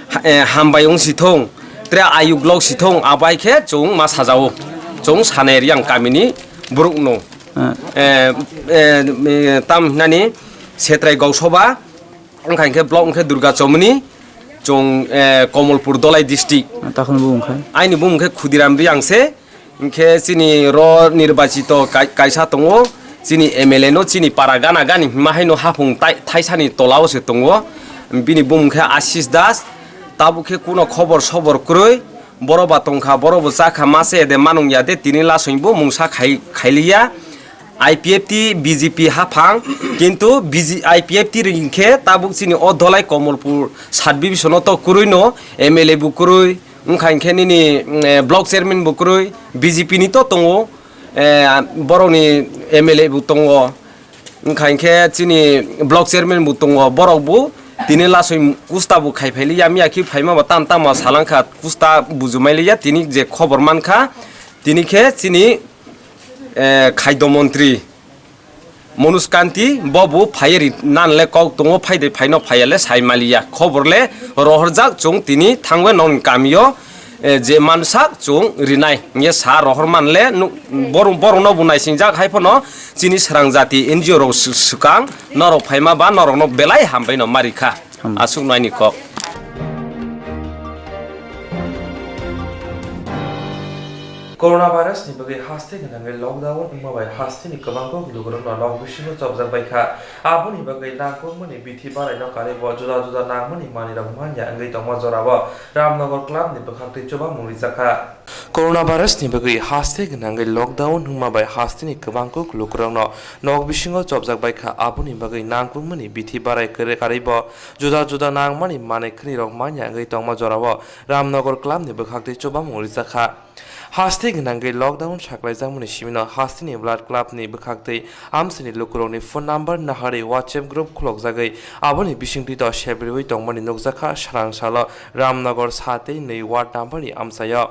ha-, eh, hambai wng si thung, tere ayuk lok si thung, abo hai khe chwng ma sajao, chwng Sanai Riyang kamini borok no. Ah. Eh, eh, eh, tam hinani Setrai Gausoba, wngkha hinkhe block wngkhe Durga Chomoni, chwng, eh, Komolpur Dolai district. Ah, takhwni bo wngkha? Aini bumung khe Khudiram Riyang se, hinkhe chini ro nirbachito kai-, kaisa tongo, chini M L A no chini para gana gani hima haino haphung tai-, thaisani tolao se tongo. Bini bumung khe Ashish Das, tabuk khe kuno khobor sobor kwrwi, borok ba tongkha, borok bo chakha, ma se de manung ya de, tini lasoi bo mungsa khai-, khailiya. I P F T, B J P haphang, kintu B J, I P F T ring khe tabuk chini o Dholai Komolpur sub division o to kwrwi no, M L A bo kwrwi, wngkha hinkhe nini, mm, eh, block chairman bo kwrwi, B J P ni to tongo, eh, borokni M L A bo tongo, wngkha hinkhe chini block chairman bo tongo, borok bo tini lasoi kusta bo khai phailiya, miya khe phaima bo tam tamo salangkha, kusta bujumailiya, tini je khobor mankha, tini khe chini, eh, khaido montri Manoj Kanti bo bo phaiya ri nan le kok tongo, phai de phaino phaiya le sai maliya. Khobor le rohorjak, chwng tini thangwi non kamio, eh, je mansak chwng rinai. Nge sa rohor man le nu-, bor-, borok no bo naisingjak hai phano chini srang jati N G O rok sw-, swkang norok phaima ba norok no belai hambai no marikha. Hambai. Aswk no ani kok. Coronavirus ni bagwi haste gwnangwi lockdown wngma bai hasteni kwbangkuk lukurokno nok bisingo chopjak bai kha. Aboni bagwi nangkukmani bithi baraino karwi bo juda juda nangmani manwirok manya wngwi tongma jorao Ramnagar club ni bwkhaktwi chubamung rijak kha. Coronavirus ni bagwi haste gwnangwi lockdown wngma bai hasteni kwbangkuk lukurokno nok bisingo chopjak bai kha. Aboni bagwi nangkukmani bithi barai kwrwi karwi bo juda juda nangmani manwi khwnirok manya wngwi tongma jorao Ramnagar club ni bwkhaktwi chubamung rijak kha. Haste gwnangwi lockdown saklaijakmani simino hasteni Blood Club ni bwkhaktwi amchaini lukurokni phone number naharwi WhatsApp group khulokjagwi aboni bisingtwi to sebriwi tongmani nukjakha srang salo Ramnagar sa tei nwi ward number ni amchaio.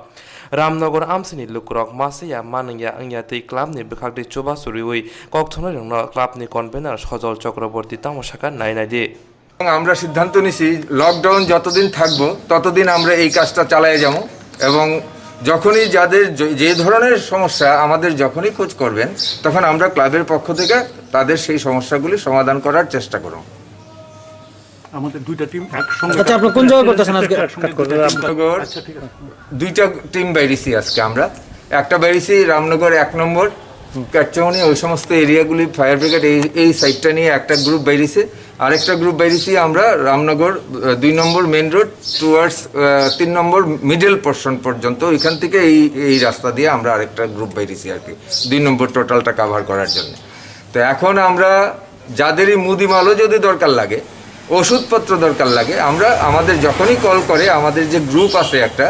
Ramnagar amchaini lukurok masa ya manung ya wngya tei club ni bwkhaktwi chubachu rwui kokthumnairokno club ni convener Sojol Chakraborty tamo sakha nai naidi. আমরা সিদ্ধান্ত নিছি লকডাউন যতদিন থাকবো ততদিন আমরা এই কাজটা চালিয়ে যাবো এবং যখনই যাদের যে, যে ধরনের সমস্যা আমাদের যখনই খোঁজ করবেন তখন আমরা ক্লাবের পক্ষ থেকে তাদের সেই সমস্যাগুলি সমাধান করার চেষ্টা করব। আমাদের দুইটা টিম একসঙ্গে আচ্ছা, আপনি কোন জায়গায় করতেছেন আজকে? একসঙ্গে দুইটা টিম। আচ্ছা, ঠিক আছে। দুইটা টিম বাইরেছি আজকে আমরা। একটা বাইরেছি রামনগর এক নম্বর, কাটচৌনি, ওই সমস্ত এরিয়াগুলি ফায়ার ব্রিগেড এই, এই সাইডটা নিয়ে একটা গ্রুপ বাইরেছে। আরেকটা গ্রুপ বাইরেছি আমরা রামনগর, আহ, দুই নম্বর মেইন রোড টুয়ার্ডস, আহ, তিন নম্বর মিডল পোর্শন পর্যন্ত, ওইখান থেকে এই, এই রাস্তা দিয়ে আমরা আরেকটা গ্রুপ বাইরেছি আর কি, দুই নম্বর টোটালটা কাভার করার জন্য। তো এখন আমরা যাদেরই মুদি মালও যদি দরকার লাগে, ওষুধপত্র দরকার লাগে, আমরা আমাদের যখনই কল করে, আমাদের যে গ্রুপ আছে একটা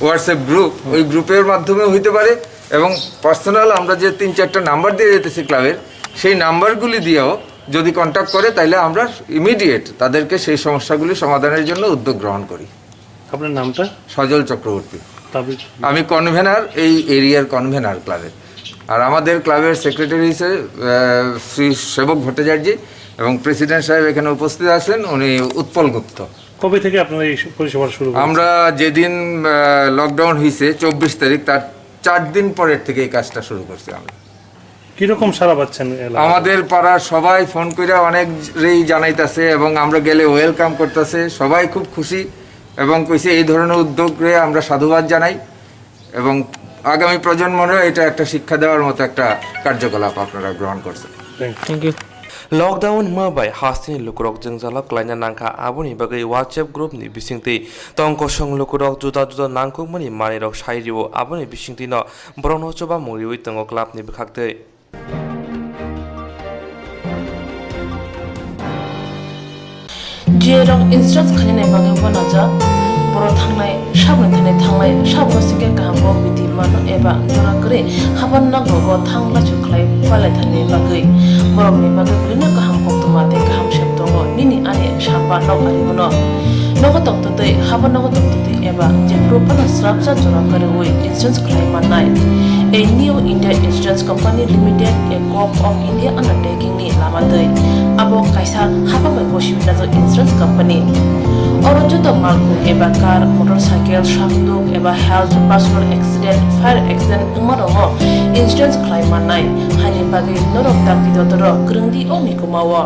হোয়াটসঅ্যাপ গ্রুপ, ওই গ্রুপের মাধ্যমে হইতে পারে এবং পার্সোনাল আমরা যে তিন চারটা নাম্বার দিয়ে যেতেছি ক্লাবের, সেই নাম্বারগুলি দিয়েও যদি কন্ট্যাক্ট করে, তাহলে আমরা ইমিডিয়েট তাদেরকে সেই সমস্যাগুলি সমাধানের জন্য উদ্যোগ গ্রহণ করি। আপনার নামটা? সজল চক্রবর্তী। তাবিজ? আমি কনভেনার, এই এরিয়ার কনভেনার ক্লাবের। আর আমাদের ক্লাবের সেক্রেটারি হিসেবে, আহ, শ্রী সেবক ভট্টাচার্য এবং প্রেসিডেন্ট সাহেব এখানে উপস্থিত আছেন, উনি উৎপল গুপ্ত। কবে থেকে আপনারা এই পরিষেবা শুরু করেছেন? আমরা যেদিন, আহ, লকডাউন হয়েছে চব্বিশ তারিখ, তার চার দিন পরের থেকে এই কাজটা শুরু করছি আমরা। কিরকম সাড়া পাচ্ছেন এলাকায়? আমাদের পাড়ার সবাই ফোন করে অনেকেই জানাইতাছে এবং আমরা গেলে ওয়েলকাম করতেছে, সবাই খুব খুশি এবং কইছে এই ধরনের উদ্যোগরে আমরা সাধুবাদ জানাই এবং আগামী প্রজন্মরে এটা একটা শিক্ষা দেওয়ার মতো একটা কার্যকলাপ আপনারা গ্রহণ করছেন। Thank you. Lockdown wngma bai hasteni lukurok jwngjalo klaina nangkha, aboni bagwi WhatsApp group ni bisingtwi tong kosong lukurok juda juda nangkukmani manwirok sai rio, aboni bisingtwino borokno chubamung riwi tongo club ni bwkhaktwi. J rok insurance khainani bagwi uanajak, borok thangnai sabni thani thanglai, sabno singkhe kaham kok bithi mano eba jora kwrwi haban nogo thang lachu khlai palai thani bagwi. Borokni bagwi belino kaham koktwma tei kaham sep tongo, nini ani samba nok ari uno. Nogo tongtwtwi, haban nogo tongtwtwi eba jephuru phano srapsa jora kwrwi insurance khlai mannai. A New India Insurance Company Limited, a Gov of India undertaking ni lama twi. Abo kaisa hapang bai bosi wnajak insurance company. Oro joto malkhung eba car, motorcycle, sakduk eba health, personal accident, fire accident wngma rokno insurance khlai mannai. Haini bagwi norok dakti dotoro kwrwngdi o mikuma o.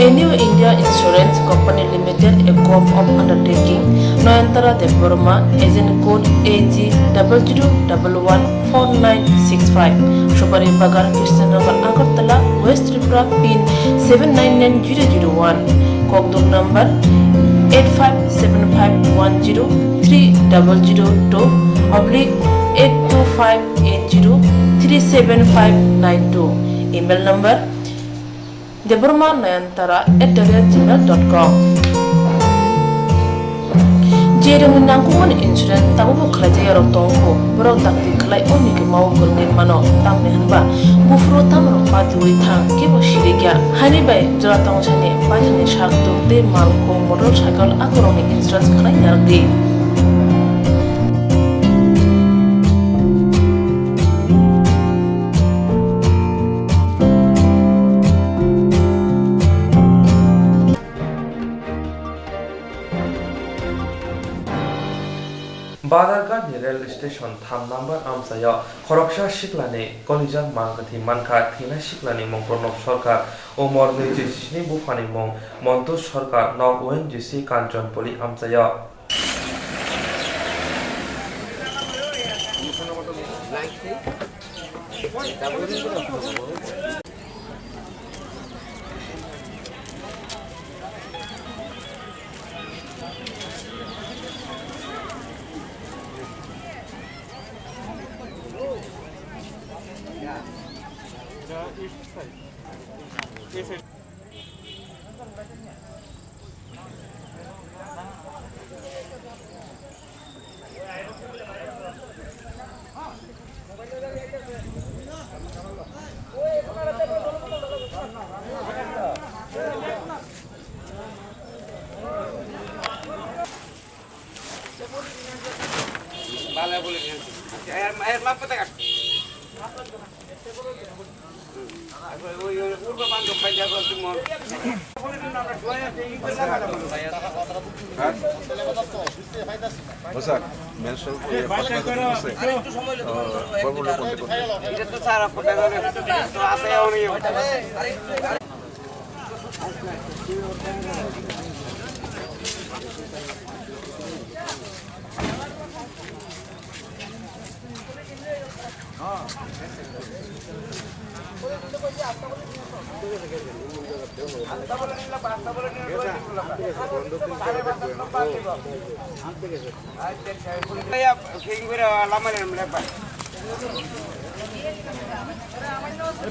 A New India Insurance Company Limited, a Gov of undertaking, Noyantara Debbarma, agent code A G double zero double one four nine six five, Supari Bagan, Krishnanagar, Agartala, West Tripura, pin seven nine nine zero zero one. Kokdum number eight five seven five one zero three double zero two oblique eight two five eight zero three seven five nine two. Email number debbarma nayantara at the rate gmail dot com. Je rangni nangkukmani insurance tabukbo khlaijak yarok tongkho, borok dakti khlai o nigwmao kwrwngwi mano, tamni hwnba buphuru tamrok patiwi thang, kebo sirikya. Haini bai jora tongsani paithakni sak tuk tei malkhung, motorcycle akorokni insurance khlai narwkdi. Badarghat ni rail station tham number amchaio khoroksa siklani kolijak mangkwthwi mankha, thwinai siklani mung Pranab Sarkar, umor nwichi sni, buphani mung Montosh Sarkar, nok O N G C Kanchanpally amchaio.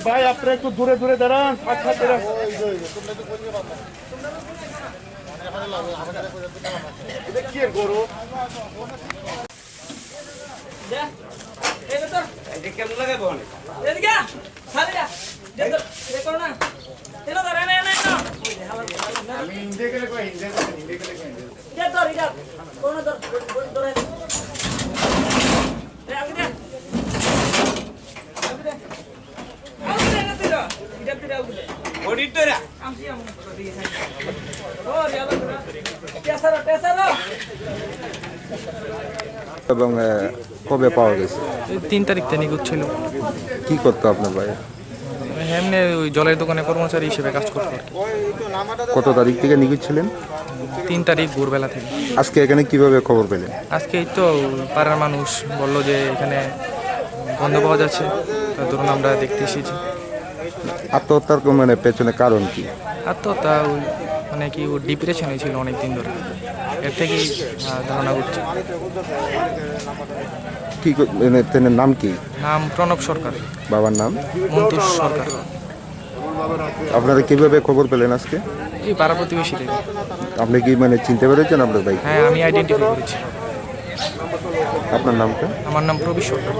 ভাই, আপনারা একটু দূরে দূরে দাঁড়ান, ফাঁক ফাঁক দাঁড়ান। এটা কি এর গরু? যা। এই তো তোর। এটা কেমন লাগে বল? এদিকে আ। সামনে যা। দে তো, দে করো না। এনো ধর, এনো, এনো, এনো। আমি হিন্দি করে কই, হিন্দি করে, হিন্দি করে কই, হিন্দি করে। দে ধর, এটা। করো না ধর, বডি, বডি ধরে। এ, আগে দে। আগে দে। আগে দে, এটা তুই ধর। এটা তুই ধর, আগে দে। বডি ধরে। এবং, আহ, কবে পাওয়া গেছে? এই তিন তারিখ থেকে নিখোঁজ ছিল। কি করতো আপনার ভাই? এমনি ওই জলের দোকানে কর্মচারী হিসেবে কাজ করতো আর কি। কত তারিখ থেকে নিখোঁজ ছিলেন? তিন তারিখ ভোরবেলা থেকে। আজকে এখানে কিভাবে খবর পেলেন? আজকে এই তো পাড়ার মানুষ বলল যে এখানে গন্ধ পাওয়া যাচ্ছে, তার দরুন আমরা দেখতে এসেছি। আত্মহত্যার কো-, মানে, পেছনে কারণ কি? আত্মহত্যা ওই, মানে কি, ও ডিপ্রেশনে ছিল অনেক দিন ধরে, এর থেকেই, আহ, ধারণা করছি। কি ক-, মানে, তেনার নাম কি? নাম প্রণব সরকার। বাবার নাম? মন্তুষ সরকার। আপনারা কিভাবে খবর পেলেন আজকে? এই পাড়া প্রতিবেশী থেকে। আপনি কি, মানে, চিনতে পেরেছেন আপনার ভাইকে? হ্যাঁ, আমি আইডেন্টিফাই করেছি। আপনার নামটা? আমার নাম প্রবীর সরকার।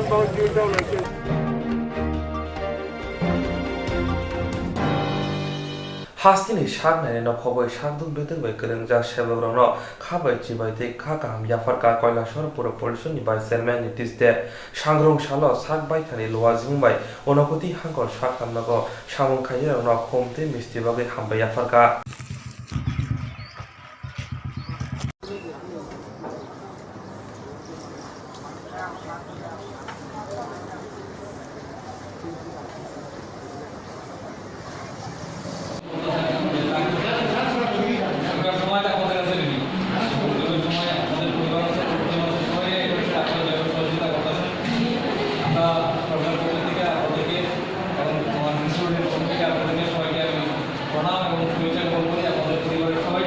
Hasteni sak nainai no khoboi sakduk bedek bai kwrwngjak sebakrokno kha bai chibai tei kha kaham yapharkha Kailasor Puro Porishod ni Vice Chairman Nitish De. Sangrong salo sak baithani Luwajwng bai Unakoti hangkor sak hamnago samung khainairokno khum tei misti bagwi hambai yapharkha. আমরা সরকারের পক্ষ থেকে আপনাদেরকে এবং আমার ইনস্টিটিউটের পক্ষ থেকে আপনাদেরকে সবাইকে আমি প্রণাম এবং শুভেচ্ছা জ্ঞাপন করি। আপনাদের পরিবারের সবাই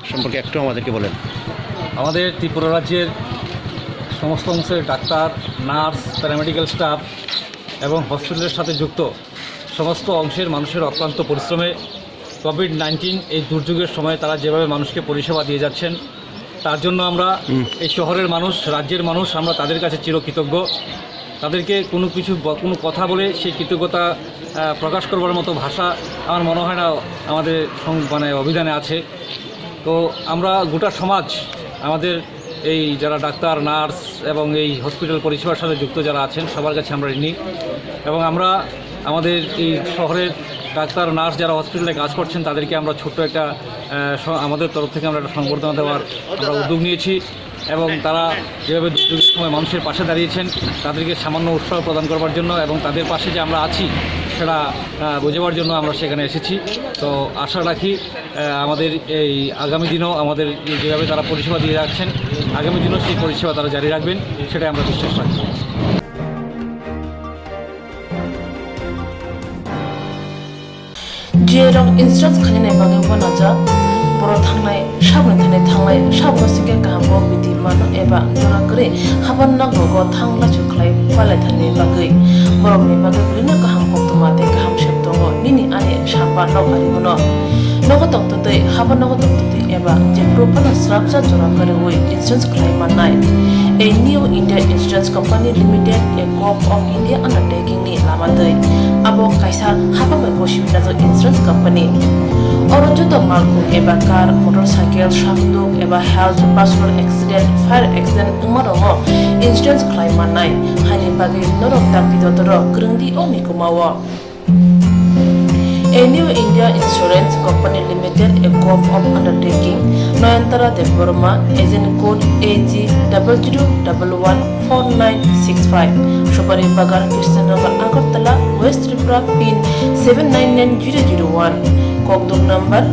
সম্পর্কে একটু আমাদেরকে বলেন। আমাদের ত্রিপুরা রাজ্যের সমস্ত অংশের ডাক্তার, নার্স, প্যারামেডিক্যাল স্টাফ এবং হসপিটালের সাথে যুক্ত সমস্ত অংশের মানুষের অক্লান্ত পরিশ্রমে কোভিড নাইন্টিন এই দুর্যোগের সময় তারা যেভাবে মানুষকে পরিষেবা দিয়ে যাচ্ছেন, তার জন্য আমরা হুম। এই শহরের মানুষ, রাজ্যের মানুষ, আমরা তাদের কাছে চিরকৃতজ্ঞ। তাদেরকে কোনো কিছু ব-, কোনো কথা বলে সেই কৃতজ্ঞতা, আহ, প্রকাশ করবার মতো ভাষা আমার মনে হয় না আমাদের সং-, মানে অভিধানে আছে। তো আমরা গোটা সমাজ, আমাদের এই যারা ডাক্তার, নার্স এবং এই হসপিটাল পরিষেবার সাথে যুক্ত যারা আছেন, সবার কাছে আমরা ঋণী। এবং আমরা আমাদের এই শহরের ডাক্তার, নার্স যারা হসপিটালে কাজ করছেন, তাদেরকে আমরা ছোট্ট একটা, আহ, স-, আমাদের তরফ থেকে আমরা একটা সংবর্ধনা দেওয়ার আমরা উদ্যোগ নিয়েছি। এবং তারা যেভাবে দুর্যোগের সময় মানুষের পাশে দাঁড়িয়েছেন, তাদেরকে সামান্য উৎসাহ প্রদান করবার জন্য এবং তাদের পাশে যে আমরা আছি, সেটা, আহ, বোঝাবার জন্য আমরা সেখানে এসেছি। তো আশা রাখি, আহ, আমাদের এই আগামী দিনেও আমাদের যেভাবে তারা পরিষেবা দিয়ে যাচ্ছেন, আগামী দিনেও সেই পরিষেবা তারা জারি রাখবেন, সেটাই আমরা বিশ্বাস রাখি। Jerok insurance khainani bagwi uanajak, borok thangnai, saboni thani thangnai, saboni singkhe kaham kok bidi mano eba jora kwrwi haban nogo thang lachu khlai palai thani bagwi. Borokni bagwi bwrwino kaham koktwma tei kaham sep tongo, nini ani samba nok ari bono. Nogo tongtwtwi, haban nogo tongtwtwi eba jephuru phano swrapsa jora kwrwi insurance khlai mannai. A New India Insurance Company Limited, a Govt of India undertaking ni lama twi. Abo kaisa hapang bai gosi wngjak insurance company. Oro joto malkhung eba car, motorcycle, sakduk eba health, personal accident, fire accident wngma rokno insurance khlai mannai. Haini bagwi norok dakti dotoro kwrwng di o mikuma o. A New India Insurance Company Limited, a Govt of undertaking, Nayantara Debbarma, agent code A G double zero double one four nine six five, Supari Bagan, Krishnanagar, Agartala, West Tripura, pin seven nine nine zero zero one, kokduk number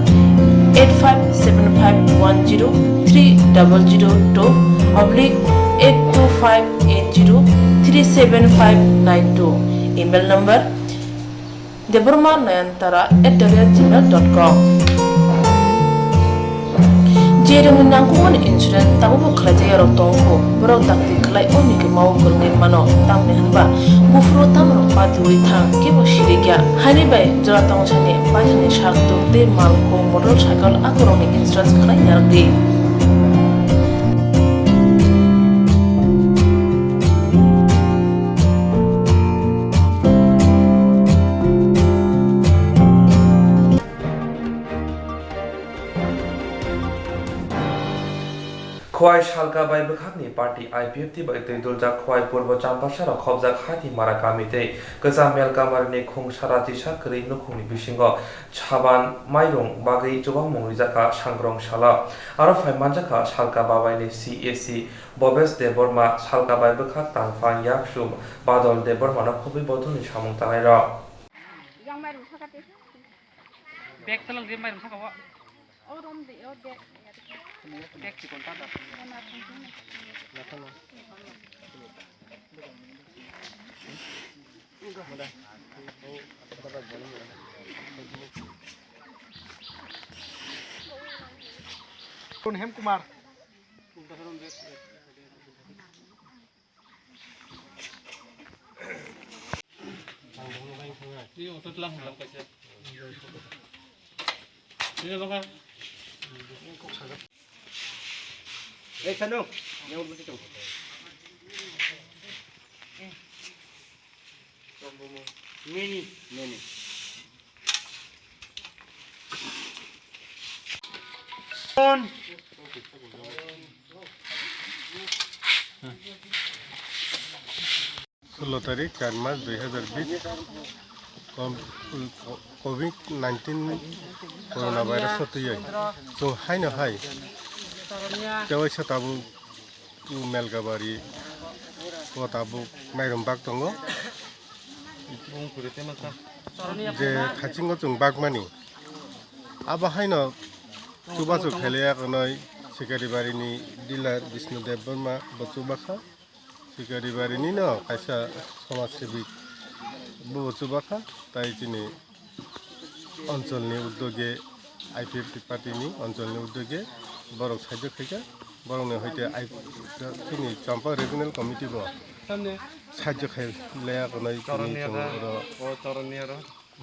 eight five seven five one zero three double zero two oblique eight two five eight zero three seven five nine two, email number debbarma nayantara at the rate gmail dot com. Jerokni nangkukmani insurance tabukbo khlaijak yarok tongo, borok dakti khlai o mikima o kwrwngwi mano, tamni hwnba buphuru tamrok patiui thang kebo sirikya. Haini bai jora tongsani paithani sak tuk tei malkhung motorcycle akorokni insurance khlai narwkdi. Khowai salka bai bwkhakni party I P F T bai twi duljak Khowai Purbo Champasarao khobjak Hatimara kami tei kwcham Melkamarini khung sara chisa kwrwi nukhungni bisingo saban mairung bagwi chubamung rijak kha sangrong salo. Aro phai manjak kha salka babaini C A C Bobes Debbarma, salka bai bwkhak tangphang yaksum Badol Debbarmano khobwi bodolni samung tanairok. Bag talang de mairum saka wa. O rom de, o de. Bag chikon ta da. Kon Hem Kumar. Ei, Sanu, yang udah itu. Mini, mini. Sullo tarik, char mas, dui hazar bis, kom-, covid nineteen corona virus no twiwi chwng haino hai tewaisa tabuk Melkabari o tabuk mairum bak tongo. Je thachingo chwng bakmani. Abo haino chubachu khailaiya konoi Sikaribari ni dealer Bishnu Debbarma bo chubakha. Sikaribari ni no kaisa somaj sebik bo chubakha. Tai chini Oncholni uddoge, I P F T party ni oncholni uddoge borok sahajyo khaikha, borokni hoite I-, chini Champa Regional Committee bo sahajyo khai leya konai tini chwng oro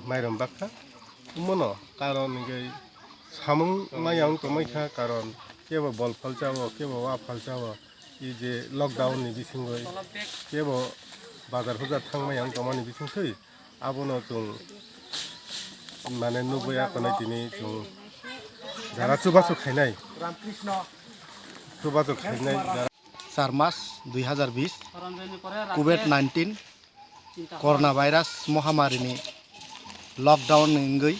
mairum bakha. Omono karon hwnkhe samung maya wng tongmai kha, karon kebo bol phalcha o, kebo wa phalcha o, e je lockdown ni bisingoi kebo bazar hujar thangmaya wng tongmani bisingtwi. Abono chwng mane nugwi akonai tini chwng jara chubachu khainai. Chubachu khainai jara. Char March dui hazar bis, covid nineteen coronavirus mohamari ni lockdown ni wngwi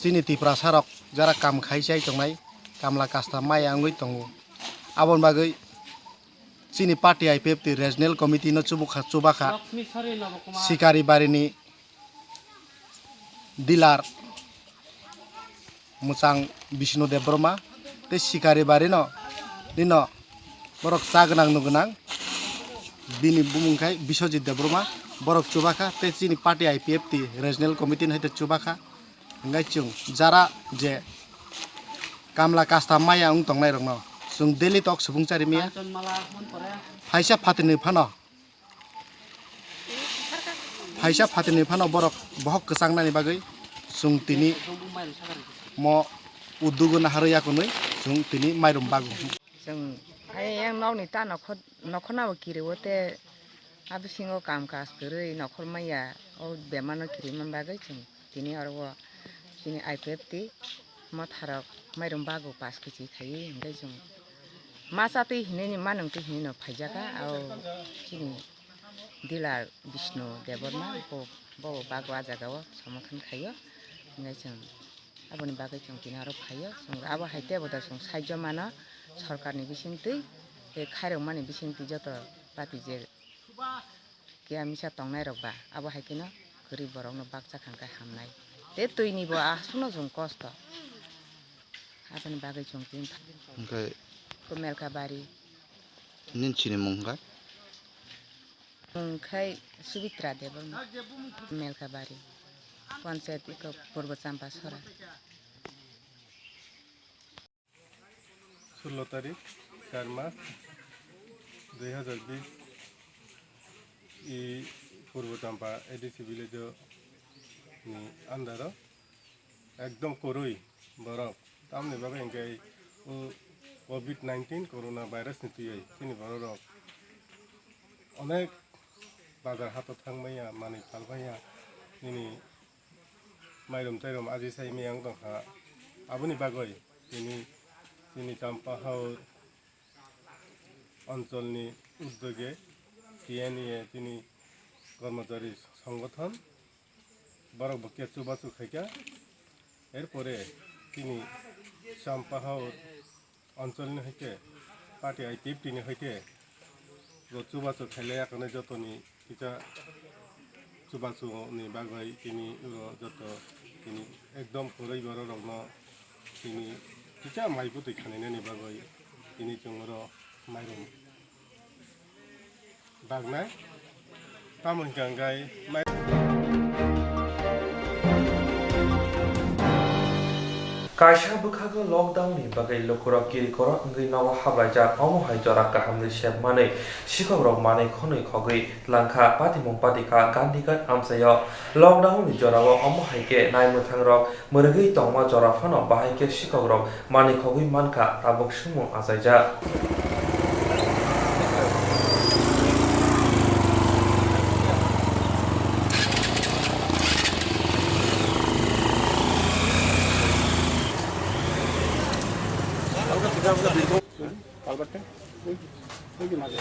chini Tiprasa rok jara kam khai chai tongnai, kamla kasta maya wngwi tongo. Aboni bagwi chini party I P F T regional committee no chubukha, chubakha. Sikaribari ni dealer mwchang Bishnu Debbarma tei Sikaribari no nino borok cha gwnang nw gwnang, bini bumung khai Biswajit Debbarma, borok chubakha tei chini party I P F T regional committee no hai tei chubakha. Hingkai chwng jara je kamla kasta maya wng tongnai rokno chwng daily tok subung chari maya. Phaisa phatinwi phano, phaisa phatinwi phano borok bohok kwchangnani bagwi chwng tini mo udugo naharwi yakunwi chwng tini mairum bago. Chwng hai yang nokni ta nokho, nokho nabo kiriwo te a bisingo kam kaj kwrwi nokhor maya o bemano kiriman bagwi chwng tini oro o chini I P F T motharok mairum bago pas kichi khaiwi hingke chwng ma chatwi hinwi ni ma nungtwi hinwi no phaijaka o chini dealer Bishnu Debbarma bo, bo bago a jaga o somothan khaio hingke chwng. Aboni bagwi chwng tini oro phaio, chwng abo hai tei bo da chwng sahajyo mano, sorkarni bisingtwi tei khairokmani bisingtwi joto party je kiya misa tongnairok ba abo hai kheno kwrwi borokno baksa kha hwnkhe hamnai tei twini bo aswkno chwng kosto. Aboni bagwi chwng tini hwnkhe Melkabari. Nini sinimung hwnkhe? Mung khai Subitra Debbarma, Melkabari, Panchayat iko Purbo Champasora. Sullo tarik, char mas, dui hazar bis, i Purbo Champa A D C village ni andaro. Ekdom kwrwi borok. Tamoni bagwi hwnkhe o covid nineteen corona virus ni twiwi chini borok rok onek bazar hato thangmaya, manwi phalmaya, nini mairum tairum aji sai maya wng tongkha. Aboni bagwi tini chini Champa Haur oncholni uddoge T N E chini kormochari songothon borok bo khe chubachu khaikha. Erpore chini Champa Haur oncholni hai khe party I P F T ni hai khe bo chubachu khailaiya khwnwi jotoni kisa chubachuni bagwi tini oro joto tini ekdom kwrwi borok rokno tini kisa mai bwtwi khaninani bagwi tini chwng oro mairum bagnai. Tamo hwnkha hwnkhe mai- Kaisa bwkhago lockdown ni bagwi lukurok kirikorok wngwi nogo hablaijak, omo hai jora kaham ni sep manwi sikok rok manwi khonwi khogwi langkha, patimung patikha Gandhighat amchaio. Lockdown ni jorao omo hai khe naimwthang rok mwrwgwi tongma jora phano bahai khe sikok rok manwi khogwi mankha, tabuk swngmung achaijak. Kalbate? Oy, oy, maje.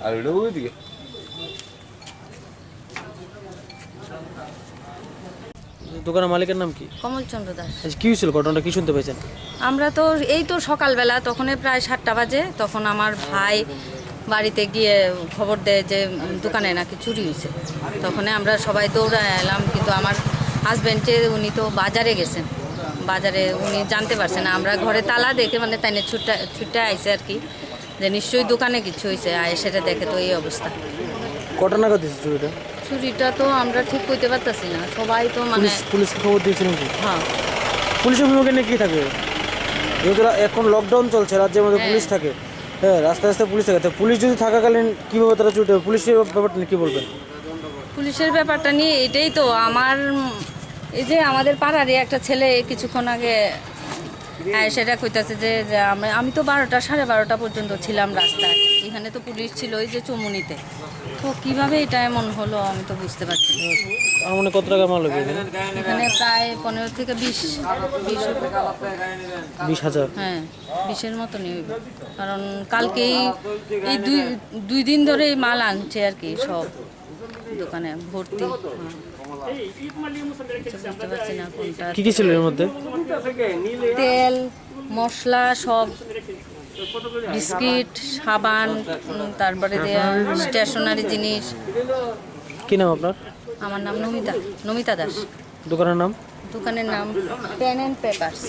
Alu do oy dige. দোকানের মালিকের নাম কি? কমলচন্দ্র দাস। আচ্ছা, কি হয়েছিল ঘটনাটা, কি শুনতে পেয়েছেন? আমরা তো এই তো সকালবেলা, তখনই প্রায় সাতটা বাজে, তখন আমার ভাই বাড়িতে গিয়ে খবর দেয় যে, উম, দোকানে নাকি চুরি হয়েছে। তখনই আমরা সবাই দৌড়ে এলাম, কিন্তু আমার হাজব্যান্ডে, উনি তো বাজারে গেছেন, বাজারে উনি জানতে পারছেন না। আমরা ঘরে তালা দেখে, মানে, তাই ছুটে ছুটে আইছে আর কি, যে নিশ্চয়ই দোকানে কিছু হয়েছে, আর সেটা দেখে তো এই অবস্থা। কটা নাগাদ দিছে চুরিটা? চুরিটা তো আমরা ঠিক কইতে পারতাছি না, সবাই তো মানে পুলিশ, পুলিশকে খবর দিয়েছিলেন কি? হ্যাঁ। পুলিশের ভূমিকা নিয়ে কি থাকে? যেহেতু রা-, এখন লকডাউন চলছে, রাজ্যের মধ্যে হ্যাঁ। পুলিশ থাকে, হ্যাঁ, রাস্তায় রাস্তায় পুলিশ থাকে, তো পুলিশ যদি থাকাকালীন কিভাবে তারা চুরিটা, পুলিশের ব্যাপারটা নিয়ে কি বলবেন? পুলিশের ব্যাপারটা নিয়ে এটাই তো আমার, উম, এই যে আমাদের পাড়ারই একটা ছেলে কিছুক্ষণ আগে হ্যাঁ, সেটা কইতাছে যে, যে আমরা, আমি তো বারোটা, সাড়ে বারোটা পর্যন্ত ছিলাম রাস্তায়। এখানে তো পুলিশ ছিল ওই যে চমুনিতে। তো কিভাবে এটা এমন হলো আমি তো বুঝতে পারছি না। তার মানে কত টাকা মাল হবে এখানে? এখানে প্রায় পনেরো থেকে বিশ, বিশ। বিশ হাজার? হ্যাঁ, বিশের মতনই হইবে। কারণ কালকেই এই দুই, দুই দিন ধরে এই মাল আনছে আর কি সব। দোকানে ভর্তি। কিছু বুঝতে পারছি না কোনটা। কি কি ছিল এর মধ্যে? তেল, মশলা, সব, বিস্কিট, সাবান, উম, তারপরে দিয়ে স্টেশনারি জিনিস। কি নাম আপনার? আমার নাম নমিতা, নমিতা দাস। দোকানের নাম? দোকানের নাম পেন অ্যান্ড পেপার্স।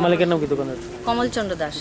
মালিকের নাম কি দোকানের? কমলচন্দ্র দাস।